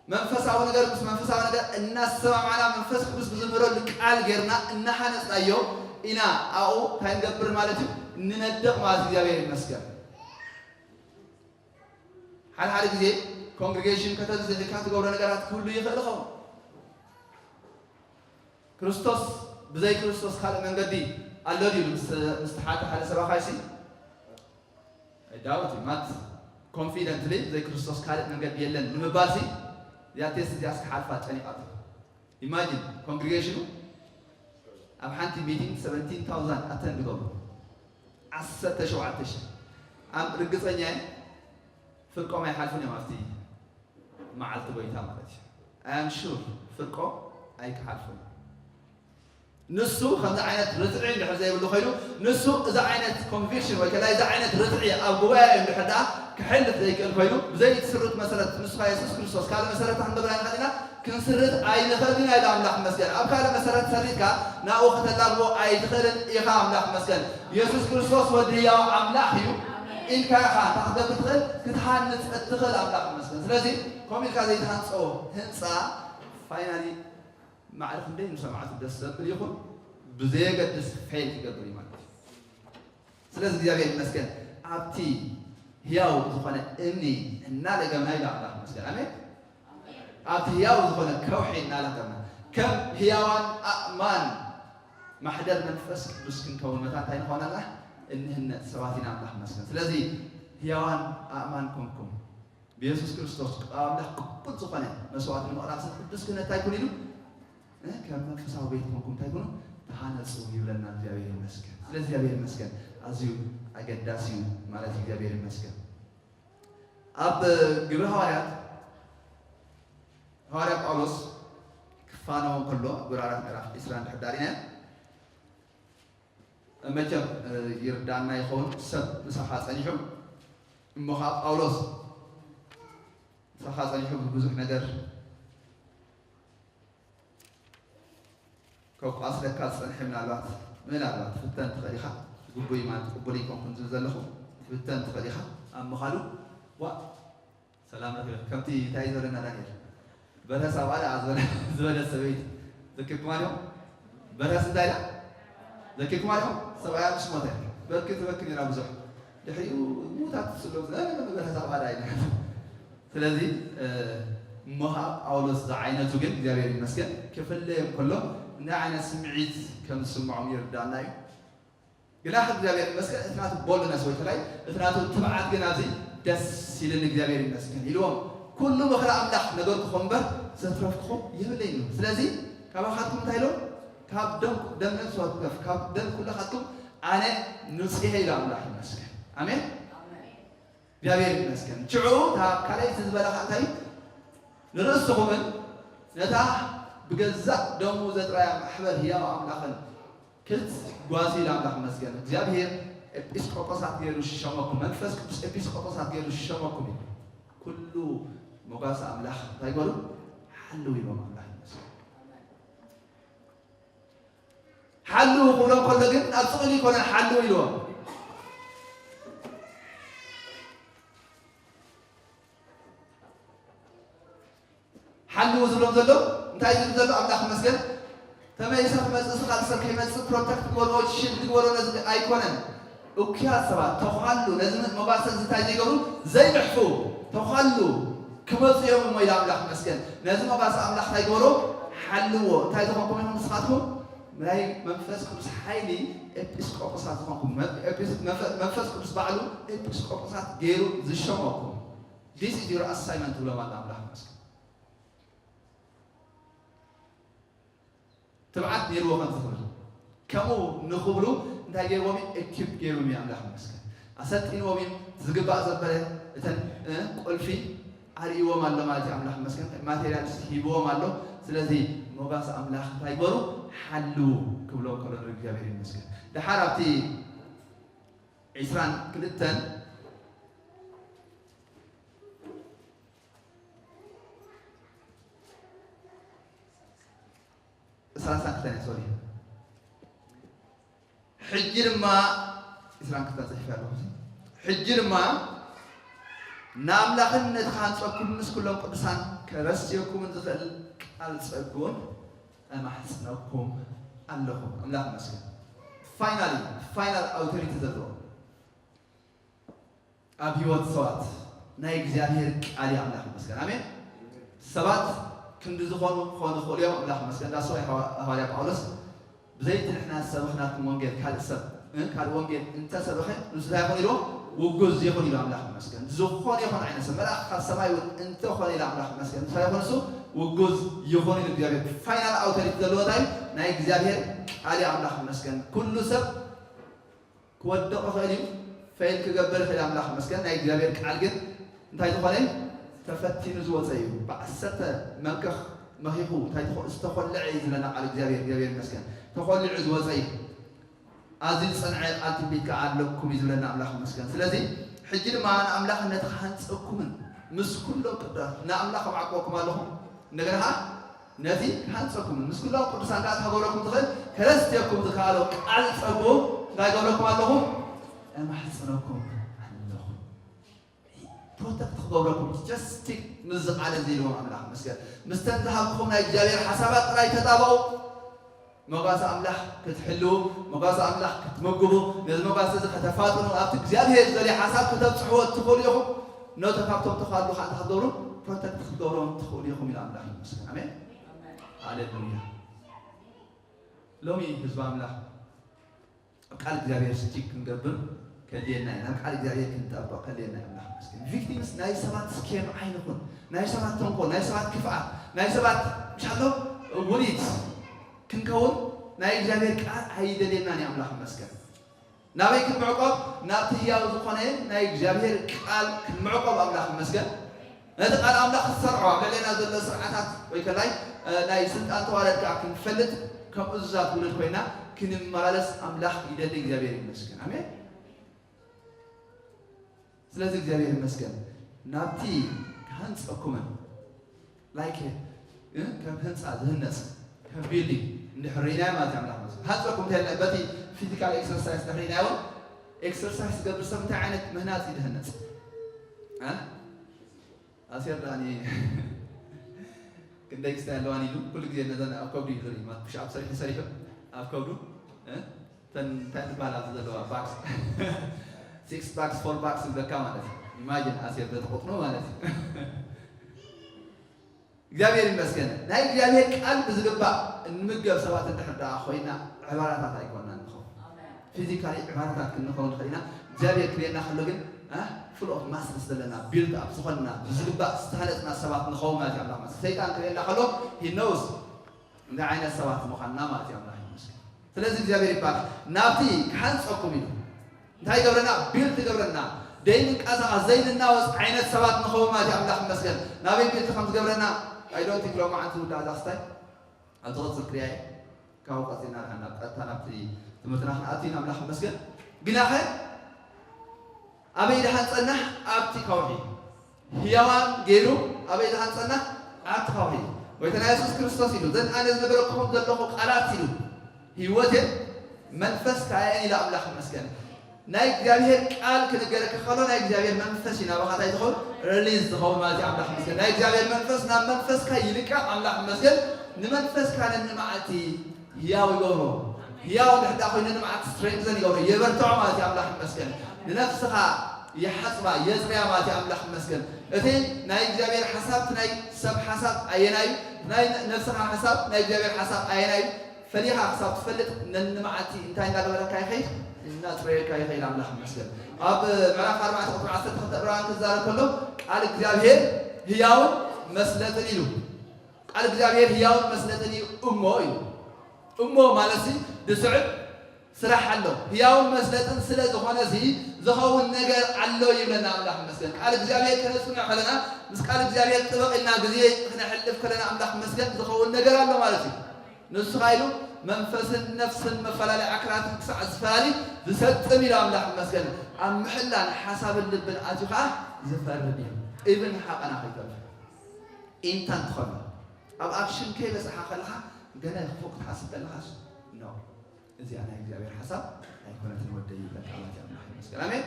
መንፈሳዊ ነገር ምስ መንፈሳዊ ነገር እናሰማማዕና መንፈስ ቅዱስ ብዝምህረሉ ቃል ጌርና እናሃነፅናዮ ኢና። ኣብኡ እንታይ ንገብር ማለት እዩ? ንነድቕ ማለት እዩ። እግዚኣብሔር ይመስገን። ሓደ ሓደ ግዜ ኮንግሪጌሽን ከተብዝሕ ኢልካ ትገብሮ ነገራት ክህሉ ይኽእል ይኸውን። ክርስቶስ፣ ብዘይ ክርስቶስ ካልእ መንገዲ ኣሎ ድዩ? ምስ፣ ምስ ተሓተ ሓደ ሰባኻይሲ፣ I doubt it፣ ማለት ኮንፊደንትሊ ብዘይ ክርስቶስ ካልእ መንገዲ የለን ንምባልሲ፣ እዚኣ ቴስት እዚኣስ ክሓልፋ ጨኒቓቶ። ኢማጂን፣ ኮንግሪጌሽኑ ኣብ ሓንቲ ሚቲንግ ሰቨንቲን ታውዛንድ ኣተንድ ገብሩ። ዓሰርተ ሸውዓተ ሽሕ። ኣም ርግጸኛ እየ፣ ፍርቆም ኣይሓልፉን እዮም ኣብቲ መዓልቲ ጎይታ ማለት እዩ። I am sure ፍርቆም ኣይክሓልፉን። ንሱ ከምዚ ዓይነት ርትዒ እንድሕር ዘይብሉ ኮይኑ፣ ንሱ እዚ ዓይነት ኮንቪክሽን ወይ ከላይ እዚ ዓይነት ርትዒ ኣብ ጉባኤ እንድሕር ደኣ ክሕልፍ ዘይክእል ኮይኑ፣ ብዘይ እቲ ስሩት መሰረት ንሱ ኸኣ የሱስ ክርስቶስ ካልእ መሰረት ክንገብር ኣይንኽእል ኢና፣ ክንስርት ኣይንኽእልን ኢና ኢሉ ኣምላኽ ይመስገን። ኣብ ካልእ መሰረት ሰሪትካ ናብኡ ከተላግቦ ኣይትኽእልን ኢኻ። ኣምላኽ ይመስገን። የሱስ ክርስቶስ ወዲ ህያው ኣምላኽ እዩ ኢልካ ኢኻ እንታይ ክትገብር ትኽእል? ክትሃንጽ እትኽእል። ኣምላኽ ይመስገን። ስለዚ ከምኡ ኢልካ ዘይትሃንጾ ህንጻ ፋይናሊ ማዕረ ክንደይ ንሰማዕቱ ደስ ዘብል ይኹን ብዘየገድስ ፌል ክገብር እዩ ማለት እዩ። ስለዚ እግዚኣብሔር ይመስገን ኣብቲ ህያው ዝኾነ እምኒ እናለገምና ኢሉ ኣምላኽ ይመስገን። ኣሜን። ኣብቲ ህያው ዝኾነ ከውሒ እናለገምና ከም ህያዋን ኣእማን ማሕደር መንፈስ ቅዱስ ክንከውን መታ እንታይ ንኾን ኣለና? እንህነጽ ሰባት ኢና። ኣምላኽ ይመስገን። ስለዚ ህያዋን ኣእማን ኮንኩም ብየሱስ ክርስቶስ ኣብ ኣምላኽ ቅቡል ዝኾነ መስዋዕቲ ንምቕራብ ሰብ ቅዱስ ክህነት እንታይ ኩኑ ኢሉ? እ፣ ከም መንፈሳዊ ቤት ኮንኩም እንታይ ኩኑ? ተሃነጹ ይብለና። እግዚኣብሔር ይመስገን። ስለ እግዚኣብሔር ይመስገን ኣዝዩ ኣገዳሲ እዩ ማለት እዩ። እግዚኣብሔር ይመስገን። ኣብ ግብሪ ሃዋርያት ሃዋርያ ጳውሎስ ክፋነው ከሎ ግብሪ ሃዋርያት ምዕራፍ ዕስራን ድሕር ዳሪና መቸም፣ እ፣ ይርዳና ይኸውን ሰብ ምሳኻ ጸኒሑ። እሞ ኸዓ ጳውሎስ ምሳኻ ጸኒሑ ብዙሕ ነገር ከቋስለካ ዝጸንሐ ምናልባት፣ ምናልባት ትፍተን ትኽእል ኢኻ። ግቡይ ማለት ቅቡል ኣይኮንኩን ዝብል ዘለኹ። ትፍተን ትኽእል ኢኻ። ኣብ ምኻዱ፣ ዋ፣ ሰላም ረኺበ። ከምቲ እንታይ እዩ ዝበለና ዳንኤል? በርሀስ ኣብኣ ደኣ ዝበለ-፣ ዝበለት ሰበይቲ ዘኪርኩማ ዲኹም? በርሀስ እንታይ ኢላ? ዘኪርኩማ ዲኹም? ሰብኣያ ምስ ሞተ በኪ ትበኪ ነይራ ብዙሕ። ድሕሪኡ ሙታት ስለ-፣ በርሀስ ኣብኣ ደኣ ኢላ። ስለዚ፣ እ፣ እሞ ኸዓ ጳውሎስ ዝዓይነቱ ግን እግዚኣብሔር ይመስገን ክፍለዮም ከሎ እንታይ ዓይነት ስምዒት ከም ዝስምዖም ይርዳና እዩ። ግና እግዚኣብሔር ይመስገን እቲ ናቱ ቦልድነስ ወይ ተላይ እቲ ናቱ ትብዓት ግን ኣብዚ ደስ ኢልን እግዚኣብሔር ይመስገን ኢልዎም። ኩሉ ምኽሪ ኣምላኽ ነገርኩኹም እምበር ዘትረፍኩኹም የብለይን እዩ። ስለዚ ካባኻትኩም እንታይ ኢሎም? ካብ ደም ደም ነፍሲ ወከፍ ካብ ደም ኩልኻትኩም ኣነ ንጽሄ ኢሉ ኣምላኽ ይመስገን። ኣሜን። እግዚኣብሔር ይመስገን። ሽዑ እታ ካልኣይቲ ዝበላ ኸዓ እንታይ እዩ? ንርእስኹምን ነታ ብገዛእ ደሙ ዘጥራያ ማሕበር ህያው ኣምላኽን ክትጓስዩ ኢሉ ኣምላኽ ይመስገን። እግዚኣብሔር ኤጲስቆጶሳት ገይሩ ዝሸመኩም፣ መንፈስ ቅዱስ ኤጲስቆጶሳት ገይሩ ዝሸመኩም እዩ። ኩሉ መጓሰ ኣምላኽ እንታይ ይበሉ? ሓልው ኢሎም ኣምላኽ ይመስገን። ሓልው ክብሎም ከሎ ግን ኣብ ስቕል ይኮነ ሓልው ኢልዎም። ሓልው ዝብሎም ዘሎ እንታይ ዝብል ዘሎ ኣምላኽ ይመስገን። ተመሊሰ ክመጽእ ስኻል ሰብ ከይመጽእ ፕሮተክት ግበርዎ ሽልድ ግበርዎ ነዚ ኣይኮነን። እኩያት ሰባት ተዃሉ ነዚ መባሰ እዚ እንታይ ዘይገብሩ ዘይግሕፉ ተዃሉ ክመጹ እዮም እሞ ኢላ ኣምላኽ ይመስገን። ነዚ መባሰ ኣምላኽ እንታይ ግበሮ ሓልዎ። እንታይ ዝኾንኩም ኢኹም ንስኻትኩም ናይ መንፈስ ቅዱስ ሓይሊ ኤጲስቆጶሳት ዝኾንኩም መ- ኤጲስ- መንፈ- መንፈስ ቅዱስ ባዕሉ ኤጲስቆጶሳት ገይሩ ዝሸመኩም this is your assignment ትብሎም ኣላ ኣምላኽ ይመስገን። ትብዓት ነይርዎ ከም ዝኽብል ከምኡ ንኽብሉ እንታይ ገይርዎም እዩ? ኤኪፕ ገይሮም እዩ ኣምላኽ ይመስገን። ኣሰልጢንዎም እዩ ዝግባእ ዘበለ እተን እ፣ ቁልፊ ኣርእይዎም ኣሎ ማለት እዩ ኣምላኽ ይመስገን። ማቴሪያል ሂብዎም ኣሎ። ስለዚ ሞጋስ ኣምላኽ እንታይ ይበሩ ሓልዉ ክብሎ ከሎ ንእግዚኣብሔር ይመስገን። ደሓር ኣብቲ ዕስራን ክልተን ሰላሳ ክልተ ሶሪ ሕጂ ድማ ዕስራን ክልተን ጽሒፈ ኣለኹ። ሕጂ ድማ ንኣምላኽን ነቲ ክሃንጸኩም ምስ ኩሎም ቅዱሳን ከረስየኩምን ዝኽእል ቃል ጸግኡን እማሕጽነኩም ኣለኹ። ኣምላኽ ይመስገን። ፋይናሊ ፋይናል ኣውቶሪቲ ዘለዎ ኣብ ህይወት ሰባት ናይ እግዚኣብሔር ቃል እዩ። ኣምላኽ ይመስገን። ኣሜን። ሰባት ክንዲ ዝኾኑ ክኾኑ ይኽእሉ እዮም። ኣምላኽ ይመስገን። ዳስ ዋይ ሃዋ- ሃዋርያ ጳውሎስ ብዘይቲ ንሕና ዝሰበኽናኩም ወንጌል ካልእ ሰብ እ፣ ካልእ ወንጌል እንተሰበኸ ንሱ እንታይ ይኾን ኢልዎ? ውጉዝ ይኹን ኢሉ ኣምላኽ ይመስገን። ዝኾነ ይኹን ዓይነት ሰብ መልኣኽ ካብ ሰማይ እውን እንተኾነ ኢሉ ኣምላኽ ይመስገን። እንታይ ይኹን እሱ ውጉዝ ይኹን ኢሉ እግዚኣብሔር ፋይናል ኣውቶሪቲ ዘለዎ እንታይ እዩ? ናይ እግዚኣብሔር ቃል እዩ። ኣምላኽ ይመስገን። ኩሉ ሰብ ክወድቕ ይኽእል እዩ፣ ፈይል ክገብር ይኽእል ኣምላኽ ይመስገን። ናይ እግዚኣብሔር ቃል ግን እንታይ ዝኾነ እዩ? ተፈቲኑ ዝወፀ እዩ። ብዓሰርተ መንከኽ መኺኹ እንታይ ትኾ- ዝተኾልዐ እዩ ዝብለና ቃል እግዚኣብሔር። እግዚኣብሔር ይመስገን። ተኾሊዑ ዝወፀ እዩ። ኣዝዩ ዝፀንዐ ቃል ትንቢት ከዓ ኣለኩም እዩ ዝብለና ኣምላኽ ይመስገን። ስለዚ ሕጂ ድማ ንኣምላኽ ነቲ ክሃንፀኩምን ምስ ኩሎም ቅዱሳን ንኣምላኽ ኣብ ዓቅበኩም ኣለኹም። እንደገና ከዓ ነቲ ክሃንፀኩምን ምስ ኩሎም ቅዱሳን ከዓ ተሃገረኩም ትኽእል ከረስትየኩም ዝከኣሎ ቃል ፀጉ እንታይ ገብረኩም ኣለኹም? እማሕፅነኩም ኣለኹ። ፕሮተክት ክገብረኩም ጀስቲክ ምስዚ ቃል እዚ ኢልዎም ኣምላኽ መስገን ምስተን ዝሃብኩም ናይ እግዚኣብሔር ሓሳባት ጥራይ ተጣበቑ። መጓሰ ኣምላኽ ክትሕልዉ፣ መጓሰ ኣምላኽ ክትምግቡ፣ ነዚ መጓሰ እዚ ከተፋጥኑ፣ ኣብቲ እግዚኣብሔር ዝደልዮ ሓሳብ ከተብጽሕዎ እትኽእሉ ኢኹም። ነቶ ካብቶም ተኻሉ ከዓ እንታይ ክትገብሩ? ፕሮተክት ክትገብሮም ትኽእሉ ኢኹም ኢሉ ኣምላኽ ይመስገን። ኣሜን። ሃሌሉያ። ሎሚ ህዝቢ ኣምላኽ ኣብ ቃል እግዚኣብሔር ስቲክ ክንገብር ከድልየና እዩ። ናብ ቃል እግዚኣብሔር ክንጠበቕ ከድልየና እዩ። ኣምላኽ ይመስገን። ቪክቲምስ ናይ ሰባት ስኬም ዓይንኹን፣ ናይ ሰባት ተንኮል፣ ናይ ሰባት ክፍኣት፣ ናይ ሰባት ሻሎ ውሪት ክንከውን ናይ እግዚኣብሔር ቃል ኣይደልየናን እዩ። ኣምላኽ ይመስገን። ናበይ ክንምዕቆብ? ናብቲ ህያው ዝኾነ ናይ እግዚኣብሔር ቃል ክንምዕቆብ ኣምላኽ ይመስገን። ነቲ ቃል ኣምላኽ ዝሰርዖ ኣብ ልዕሌና ዘሎ ስርዓታት ወይ ከላይ ናይ ስልጣን ተዋረድ ከዓ ክንፈልጥ ከም እዙዛት ውሉድ ኮይና ክንመላለስ ኣምላኽ ይደሊ። እግዚኣብሔር ይመስገን። ኣሜን። ስለዚ እግዚኣብሔር ይመስገን ናብቲ ክሃንፀኩምን ላይክ እ፣ ከም ህንፃ ዝህነፅ ከም ቢልዲንግ እንድሕር ርኢናዮ ማለት እዩ። ኣምላኽ ይመስገን። ሃንፀኩም እንታይ ኢልና በቲ ፊዚካል ኤክሰርሳይስ እንድሕር ርኢናዮ እውን ኤክሰርሳይስ ዝገብር ሰብ እንታይ ዓይነት ምህናፅ እዩ ዝህነፅ? እ? ኣሴር ዳኒ ክንደይ ክስታይ ኣለዋን ኢሉ ኩሉ ግዜ ነዘን ኣብ ከብዱ እዩ ዝርኢ። ማለት ፑሽ ኣፕ ሰሪሑ ሰሪሑ ኣብ ከብዱ እ? ተን እንታይ ዝበሃል ኣብዚ ዘለዋ ባክስ ሲክስ ባክስ ፎር ባክስ ዝብለካ ማለት እዩ። ኢማጂን ኣሴር በቲ ቁጥኑ ማለት እዩ። እግዚኣብሔር ይመስገን። ናይ እግዚኣብሔር ቃል ብዝግባእ እንምገብ ሰባት እንድሕር ደኣ ኮይና ዕባራታት ኣይኮንና ንኸውን። ፊዚካሊ ዕባራታት ክንኸውን ንኽእል ኢና። እግዚኣብሔር ክርእየና ከሎ ግን ፉል ኦፍ ማስልስ ዘለና ቢልድ ኣፕ ዝኾንና ብዝግባእ ዝተሃነፅና ሰባት ንኸውን ማለት እዩ። ኣምላኽ መስገን። ሰይጣን ክርእየና ከሎ ሂ ኖውስ እንታይ ዓይነት ሰባት ምዃንና ማለት እዩ። ኣምላኽ ይመስገን። ስለዚ እግዚኣብሔር ይባረክ። ናብቲ ክሓንፀኩም ኢሉ እንታይ ይገብረና? ቢልድ ይገብረና። ደይንንቀሳቐስ ዘይንናወፅ ዓይነት ሰባት ንኸውን ማለት እዩ። ኣምላኽ ይመስገን። ናበይ ቢልድ ከም ዝገብረና ኣይ ዶንት ቲንክ ሎማዓንቲ ዝውዳእ ዛስታይ ኣብ ዝቐፅል ክሪያ እየ። ካብኡ ቀፂልና ናብ ቀጥታ ናብቲ ትምህርትና ክንኣቱ ኢና። ኣምላኽ ይመስገን። ግናኸ ኣበይ ድሓን ፀናሕ? ኣብቲ ከውሒ ህያዋን ገይሩ ኣበይ ድሓን ፀናሕ? ኣብቲ ከውሒ። ጎይታና የሱስ ክርስቶስ ኢሉ፣ ዘን ኣነ ዝነገረኩም ዘለኹ ቃላት ኢሉ፣ ህይወትን መንፈስ ከኣየን ኢሉ። ኣምላኽ ይመስገን። ናይ እግዚኣብሔር ቃል ክንገረካ ከሎ ናይ እግዚኣብሔር መንፈስ እዩ ናባኻ እንታይ ዝኸውን? ሪሊዝ ዝኸውን ማለት እዩ። ኣምላኽ ይመስገን። ናይ እግዚኣብሔር መንፈስ ናብ መንፈስካ ይልቀቕ። ኣምላኽ ይመስገን። ንመንፈስካ ነንመዓልቲ ህያው ይገብሮ። ህያው እንድሕር ደኣ ኮይኑ ንመዓልቲ ስትሬንግዘን ይገብሮ፣ የበርትዖ ማለት እዩ። ኣምላኽ ይመስገን። ንነፍስኻ ይሓጽባ፣ የጽርያ ማለት እዩ። ኣምላኽ ይመስገን። እቲ ናይ እግዚኣብሔር ሓሳብ፣ እቲ ናይ ሰብ ሓሳብ ኣየናይ እዩ? ናይ ነፍስኻ ሓሳብ፣ ናይ እግዚኣብሔር ሓሳብ ኣየናይ እዩ? ፈሊኻ ክሳብ ትፈልጥ ነንመዓልቲ እንታይ እንዳገበረካ ይኸይድ? እናጽረየካ ይኸይድ። ኣምላኽ ይመስገን። ኣብ ምዕራፍ ኣርባዕተ ቁጽሪ ዓሰርተ ክልተ ዕብራውያን ክዛረብ ከሎ ቃል እግዚኣብሔር ህያውን መስለጥን ኢሉ። ቃል እግዚኣብሔር ህያውን መስለጥን እዩ እሞ ኢሉ። እሞ ማለት ሲ ድስዕብ ስራሕ ኣሎ። ህያውን መስለጥን ስለ ዝኾነ ሲ ዝኸውን ነገር ኣሎ ይብለና። ኣምላኽ ይመስገን። ቃል እግዚኣብሔር ከነጽንዕ ከለና፣ ምስ ቃል እግዚኣብሔር ጥበቕ ኢልና ግዜ ክነሕልፍ ከለና፣ ኣምላኽ ይመስገን፣ ዝኸውን ነገር ኣሎ ማለት እዩ። ንሱ ኸኣ ኢሉ መንፈስን ነፍስን መፈላለይ ኣካላትን ክሳዕ ዝፈላሊ ዝሰጥም ኢሉ። ኣምላኽ ይመስገን። ኣብ ምሕላን ሓሳብን ልብን ኣትዩ ኸኣ ዝፈርድ እዩ። ኢቭን ሓቐና ከይተርፍ ኢንታንት ኾሎ ኣብ ኣክሽን ከይበጽሓ ከለኻ ገለ ክፉእ ክትሓስብ ከለኻስ ኖ፣ እዚኣ ናይ እግዚኣብሔር ሓሳብ ኣይኮነትን ወደይ ይብለካ ማለት እዩ። ኣምላኽ ይመስገን። ኣሜን።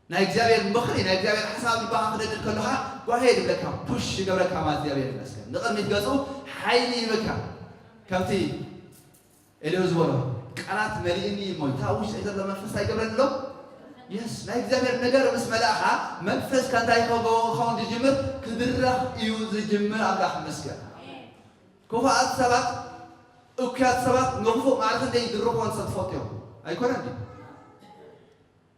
ናይ እግዚኣብሔር ምኽሪ፣ ናይ እግዚኣብሔር ሓሳብ ልባኻ ክደድል ከለኻ ጓሄ ይብለካ፣ ፑሽ ይገብረካ ማለት እግዚኣብሔር ይመስገን። ንቕድሚት ገጹ ሓይሊ ይህበካ። ከምቲ ኤልዮ ዝበሎ ቃላት መሊእኒ እሞ እታ ኣብ ውሽጠይ ዘሎ መንፈስ ኣይገብረኒ ኣሎ። የስ፣ ናይ እግዚኣብሔር ነገር ምስ መላእኻ መንፈስካ እንታይ ክኸውን ዝጅምር? ክድረኽ እዩ ዝጅምር። ኣምላኽ ይመስገን። ክፉኣት ሰባት፣ እኩያት ሰባት ንክፉእ ማዕረ ክንደይ ይድርኽዎ ንሰብ ትፈልጡ እዮም። ኣይኮነን ድዩ?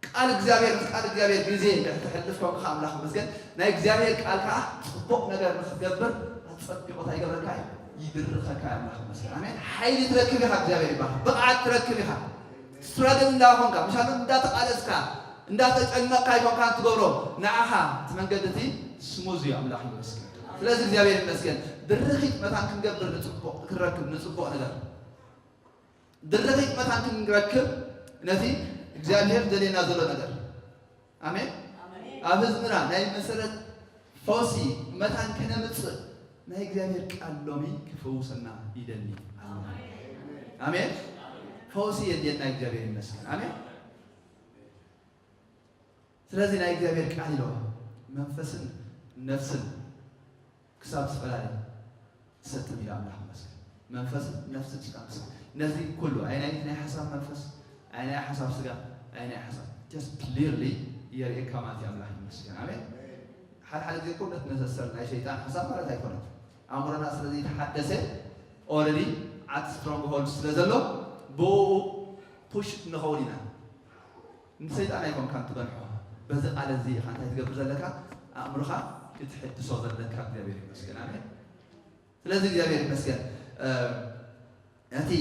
ቃል እግዚኣብሔር፣ ምስ ቃል እግዚኣብሔር ግዜ እንድሕር ተሕልፍ ኮንካ ኣምላኽ ይመስገን። ናይ እግዚኣብሔር ቃል ከዓ ጽቡቕ ነገር ንክትገብር ኣጸቢቑ እንታይ ይገብረካ እዩ? ይድርኸካ እዩ። ኣምላኽ ይመስገን። ኣሜን። ሓይሊ ትረክብ ኢኻ። እግዚኣብሔር ይባርክ። ብቕዓት ትረክብ ኢኻ። ስትራግል እንዳኾንካ፣ ምሻሉ እንዳተቓለስካ፣ እንዳተጨነቕካ ኣይኮንካን ትገብሮ። ንዓኻ እቲ መንገዲ እቲ ስሙዝ እዩ። ኣምላኽ ይመስገን። ስለዚ እግዚኣብሔር ይመስገን። ድርኺት መታን ክንገብር ንጽቡቕ፣ ክንረክብ ንጽቡቕ ነገር። ድርኺት መታን ክንረክብ ነቲ እግዚኣብሔር ዘልየና ዘሎ ነገር። ኣሜን። ኣሜን። ኣብ ህዝብና ናይ መሰረት ፈውሲ መታን ከነምጽእ ናይ እግዚኣብሔር ቃል ሎሚ ክፈውሰና ይደሊ ኣሎ። ኣሜን። ፈውሲ የድልየና፣ እግዚኣብሔር ይመስገን። ኣሜን። ስለዚ ናይ እግዚኣብሔር ቃል ኢሎ መንፈስን ነፍስን ክሳብ ዝፈላለ ዝሰጥም ኢሉ ኣምላኽ ይመስገን። መንፈስን ነፍስን ስጋን ክሳብ ነዚ ኩሉ ኣይ ናይ ናይ ሓሳብ መንፈስ፣ ኣይ ናይ ሓሳብ ስጋ፣ ኣይ ናይ ሓሳብ just ክሊርሊ የርእየካ ማለት እዩ። ኣምላኽ ይመስገን። ኣሜን። ሓደ ሓደ ግዜ እኮ ነቲ ነሰሰር ናይ ሸይጣን ሓሳብ ማለት ኣይኮነን። ኣእምሮና ስለ ዘይተሓደሰ ኦረዲ ዓት ስትሮንግ ሆልድ ስለ ዘሎ ብኡ ፑሽ ንኸውን ኢና። ንሰይጣን ኣይኮንካን ትገንሖ። በዚ ቃል እዚ ኢኻ እንታይ ትገብር ዘለካ? ኣእምሮኻ ክትሕድሶ ዘለካ። እግዚኣብሔር ይመስገን። ኣሜን። ስለዚ እግዚኣብሔር ይመስገን። እ፣ ነቲ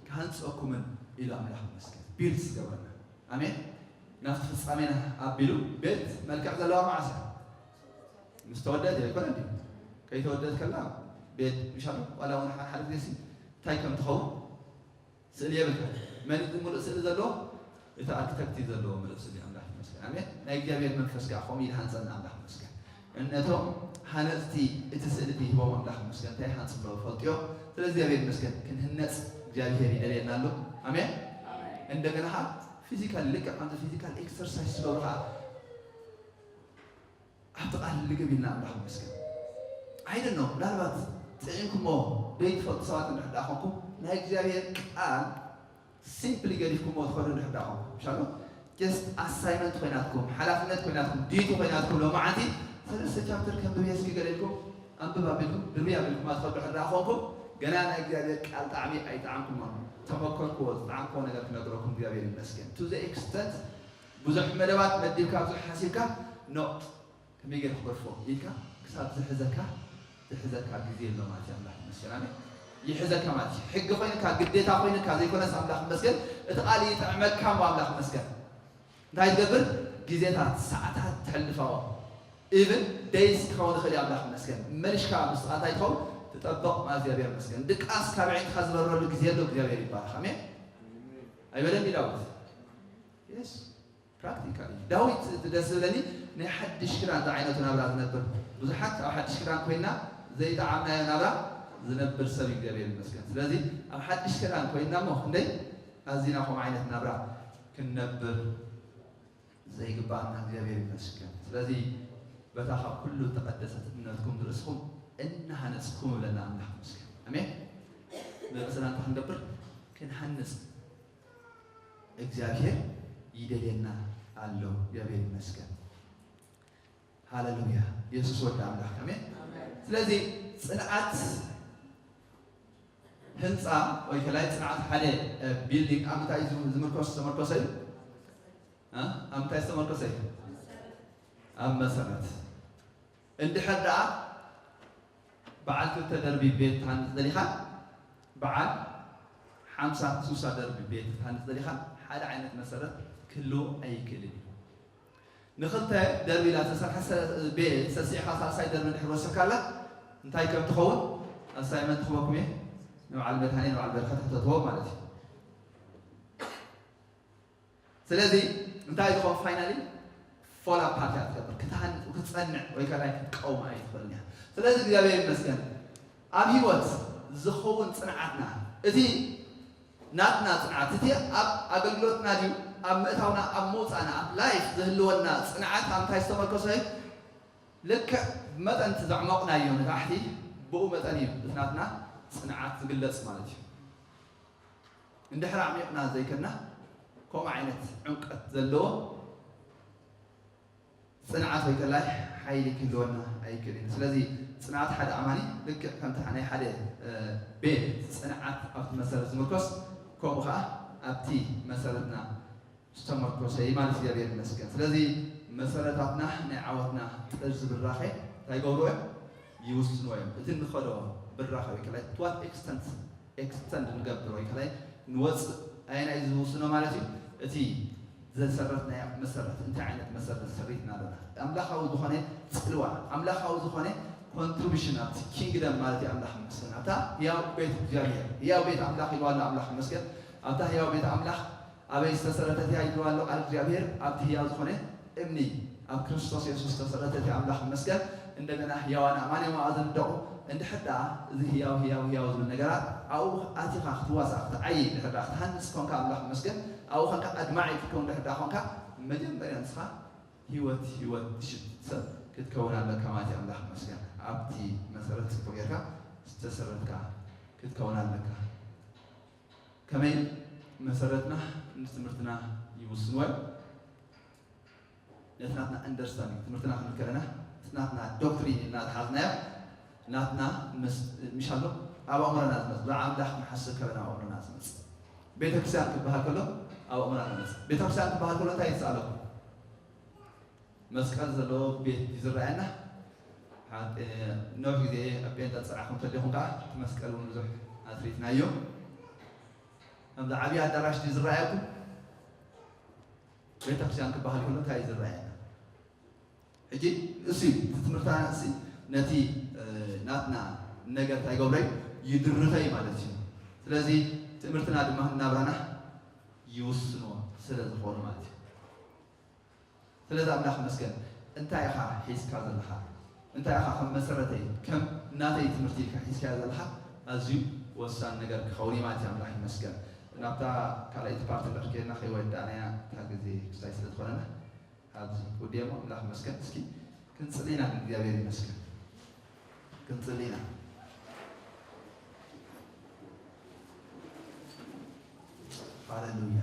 ክሃንጸኩምን ኢሉ ኣምላኽ ይመስገን። ቢልድ ዝገበረና። ኣሜን። ናብቲ ፍጻሜና ኣቢሉ ቤት መልክዕ ዘለዋ መዓስ እያ? ምስ ተወደአት እያ፣ ኣይኮነን ድዩ? ከይተወደአት ከላ ቤት ምሻሉ ዋላ እውን ሓደ ሓደ ግዜ ሲ እንታይ ከም ትኸውን ስእሊ የብልካ። መን እቲ ሙሉእ ስእሊ ዘለዎ? እቲ ኣርክተክት እዩ ዘለዎ ሙሉእ ስእሊ። ኣምላኽ ይመስገን። ኣሜን። ናይ እግዚኣብሔር መንፈስ ከዓ ከምኡ ኢሉ ሃንጸና። ኣምላኽ ይመስገን። እነቶም ሃነጽቲ እቲ ስእሊ እቲ ሂቦም ኣምላኽ ይመስገን። እንታይ ሃንጽ ብሎ ፈልጥዮ። ስለ እግዚኣብሔር ይመስገን። ክንህነጽ እግዚኣብሔር ይደልየና ኣሎ። ኣሜን። እንደገና ከዓ ፊዚካል ልክዕ ከምዚ ፊዚካል ኤክሰርሳይዝ ትገብሩ ከዓ ኣብቲ ቃል ልግብ ኢልና ኣምላኽ ይመስገን። I don't know፣ ምናልባት ጥዒምኩሞ ዘይትፈልጡ ሰባት እንድሕር ደኣ ኮንኩም፣ ናይ እግዚኣብሔር ቃል ሲምፕሊ ገዲፍኩሞ ትኸዱ እንድሕር ደኣ ኮንኩም፣ ምሻሉ ጀስት ኣሳይመንት ኮይናትኩም፣ ሓላፍነት ኮይናትኩም፣ ዲቲ ኮይናትኩም፣ ሎማዓንቲ ሰለስተ ቻፕተር ከንብብ እየ እስኪ ገለ ኢልኩም ኣንብብ ኣቢልኩም ድርቢ ኣቢልኩም ኣትኸዱ ሕራ ኾንኩም ገና ናይ እግዚኣብሔር ቃል ጣዕሚ ኣይጠዓምኩም ማለት ተመከርኩዎ ዝጠዓምኩዎ ነገር ክነግረኩም እግዚኣብሔር ይመስገን to the extent ብዙሕ መደባት መዲብካ ብዙሕ ሓሲብካ ኖ ከመይ ገይረ ክገድፎ ኢልካ ክሳብ ዝሕዘካ ዝሕዘካ ግዜ ኣሎ ማለት እዩ ኣምላኽ ይመስገን ኣሜን ይሕዘካ ማለት እዩ ሕጊ ኮይንካ ግዴታ ኮይንካ ዘይኮነስ ኣምላኽ ይመስገን እቲ ቃል ይጥዕመካ እሞ ኣምላኽ ይመስገን እንታይ ትገብር ግዜታት ሰዓታት ተሕልፋዎ even days ክኸውን ይኽእል እዩ ኣምላኽ ይመስገን መሊሽካ ምስኻ እንታይ ትኸውን ትጠብቕ ማለት እግዚኣብሔር ይመስገን ድቃስ ካብ ዕንትኻ ዝበረሉ ግዜ ኣሎ እግዚኣብሔር ይባረኽ ኣሜን ኣይበለን ዳዊት yes practically ዳዊት እቲ ደስ ዝብለኒ ናይ ሓድሽ ክዳን ዝዓይነቱ ናብራ ዝነብር ብዙሓት ኣብ ሓድሽ ክዳን ኮይና ዘይጠዓምናዮ ናብራ ዝነብር ሰብ እግዚኣብሔር ይመስገን ስለዚ ኣብ ሓድሽ ክዳን ኮይና እሞ ክንደይ ኣዚና ከምኡ ዓይነት ናብራ ክንነብር ዘይግባኣና እግዚኣብሔር ይመስገን ስለዚ በታ ካብ ኩሉ ተቐደሰት እምነትኩም ርእስኹም እናሃነፅኩም እብለና ኣምላኽ ይመስገን ኣሜን ብርእስና እንታይ ክንገብር ክንሃንፅ እግዚኣብሔር ይደልየና ኣሎ እግዚኣብሔር ይመስገን ሃሌሉያ የሱስ ወዲ ኣምላኽ ኣሜን ስለዚ ፅንዓት ህንፃ ወይ ከላይ ፅንዓት ሓደ ቢልዲንግ ኣብ ምንታይ እዩ ዝምርኮስ ዝተመርኮሰ እዩ ኣብ ምንታይ ዝተመርኮሰ እዩ ኣብ መሰረት እንድሕር ደኣ በዓል ክልተ ደርቢ ቤት ትሃንፅ ደሊኻ በዓል ሓምሳ ሱሳ ደርቢ ቤት ክትሃንፅ ደሊኻ ሓደ ዓይነት መሰረት ክህልዎ ኣይክእልን እዩ ንኽልተ ደርቢ ኢላ ዝተሰርሐ ቤት ሰሲዕኻ ሳልሳይ ደርቢ እንድሕር ወሰካላ እንታይ ከም ትኸውን ኣሳይመንት ክበኩም እየ ንበዓል መድሃኔ ንበዓል በረኸት ሕተትዎ ማለት እዩ ስለዚ እንታይ ዝኾን ፋይናሊ ፎላ ፓርቲ ትገብር ክትሃንፅ ክትፀንዕ ወይ ከላይ ክትቀውማ ኣይትኽእልን እያ ስለዚ እግዚኣብሔር ይመስገን ኣብ ህይወት ዝኸውን ፅንዓትና እቲ ናትና ፅንዓት እቲ ኣብ ኣገልግሎትና ድዩ ኣብ ምእታውና ኣብ ምውፃእና ኣብ ላይፍ ዝህልወና ፅንዓት ኣብ እንታይ ዝተመርኮሰ እዩ ልክዕ መጠን እቲ ዘዕመቕናዮ ንታሕቲ ብኡ መጠን እዩ እቲ ናትና ፅንዓት ዝግለፅ ማለት እዩ እንድሕር ኣዕሚቕና ዘይከድና ከምኡ ዓይነት ዕምቀት ዘለዎ ፅንዓት ወይ ከላይ ሓይሊ ክህልወና ኣይክእልን እዩ ስለዚ ፅንዓት ሓደ ኣማኒ ልክዕ ከምቲ ናይ ሓደ ቤት ፅንዓት ኣብቲ መሰረት ዝምርኮስ ከምኡ ከዓ ኣብቲ መሰረትና ዝተመርኮሰ እዩ ማለት እግዚኣብሔር ይመስገን ስለዚ መሰረታትና ናይ ዓወትና ጥርዚ ብራኸ እንታይ ገብርዎ እዮም ይውስንዎ እዮም እቲ ንኸዶ ብራኸ ወይ ከላይ to what extent extend ንገብር ወይ ከላይ ንወፅእ ኣየናይ ዝውስኖ ማለት እዩ እቲ ዘሰረትናዮ መሰረት እንታይ ዓይነት መሰረት ሰሪትና ኣለና ኣምላኻዊ ዝኾነ ፅልዋ ኣምላኻዊ ዝኾነ contribution ኣብቲ kingdom ማለት እዩ ኣምላኽ ይመስገን ኣብታ ህያው ቤት እግዚኣብሔር ህያው ቤት ኣምላኽ ኢልዋ ኣሎ ኣምላኽ ይመስገን ኣብታ ህያው ቤት ኣምላኽ ኣበይ ዝተሰረተት እያ ኢልዋ ኣሎ ቃል እግዚኣብሔር ኣብቲ ህያው ዝኾነ እምኒ ኣብ ክርስቶስ የሱስ ዝተሰረተት እያ ኣምላኽ ይመስገን እንደገና ህያዋን ኣማን እዮም ኣብኣ ዝንደቑ እንድሕር ደኣ እዚ ህያው ህያው ህያው ዝብል ነገራት ኣብኡ ኣቲኻ ክትዋሳእ ክትዓይ እንድሕር ደኣ ክትሃንፅ ኮንካ ኣምላኽ ይመስገን ኣብኡ ኮንካ ኣድማዒ ክትከውን እንድሕር ደኣ ኮንካ መጀመርያ ንስኻ ህይወት ህይወት ትሽት ሰብ ክትከውን ኣለካ ማለት እዩ ኣምላኽ ይመስገን ኣብቲ መሰረት ፅቡቅ ጌርካ ዝተሰረትካ ክትከውን ኣለካ ከመይ መሰረትና ንትምህርትና ይውስንዎ ነቲ ናትና understanding ትምህርትና ክንብል ከለና እቲ ናትና doctrine ኢልና ዝሓዝናዮ ናትና ምስ ምሽ ኣሎ ኣብ ኣእምሮና ዝመጽእ ብዛዕባ ኣምላኽ ክንሓስብ ከለና ኣብ ኣእምሮና ዝመጽእ ቤተክርስትያን ክበሃል ከሎ ኣብ ኣእምሮና ዝመጽእ ቤተክርስትያን ክበሃል ከሎ እንታይ ይስኣለኩም መስቀል ዘለዎ ቤት እዩ ዝረኣየና። ነዊሕ ግዜ ኣብ ጴንጠ ዝጸናሕኩም እንተሊኹም ከኣ እቲ መስቀል እውን ብዙሕ ኣትሪትናዮ። ከምዚ ዓብዪ ኣዳራሽ ድዩ ዝረኣየኩም? ቤተክርስትያን ክበሃል ከሎ እንታይ እዩ ዝረኣየና? ሕጂ እሱ እዩ እቲ ትምህርትና እሱ ነቲ ናትና ነገር እንታይ ይገብሮ እዩ ይድርቶ እዩ ማለት እዩ። ስለዚ ትምህርትና ድማ ናብራና ይውስኖ ስለ ዝኾኑ ማለት እዩ። ስለዚ ኣምላኽ ይመስገን። እንታይ ኢኻ ሒዝካ ዘለኻ? እንታይ ኢኻ ከም መሰረተይ ከም ናተይ ትምህርቲ ኢልካ ሒዝካዮ ዘለኻ? ኣዝዩ ወሳኒ ነገር ክኸውን እዩ ማለት እዩ። ኣምላኽ ይመስገን። ናብታ ካልኣይቲ ፓርቲ እንድሕር ከይድና ከይወዳእናያ እታ ግዜ ክስታይ ስለ ዝኾነና ኣብዚ ውድየሞ ኣምላኽ ይመስገን። እስኪ ክንጽሊ ኢና። እግዚኣብሔር ይመስገን። ክንጽሊ ኢና። ሃሌሉያ።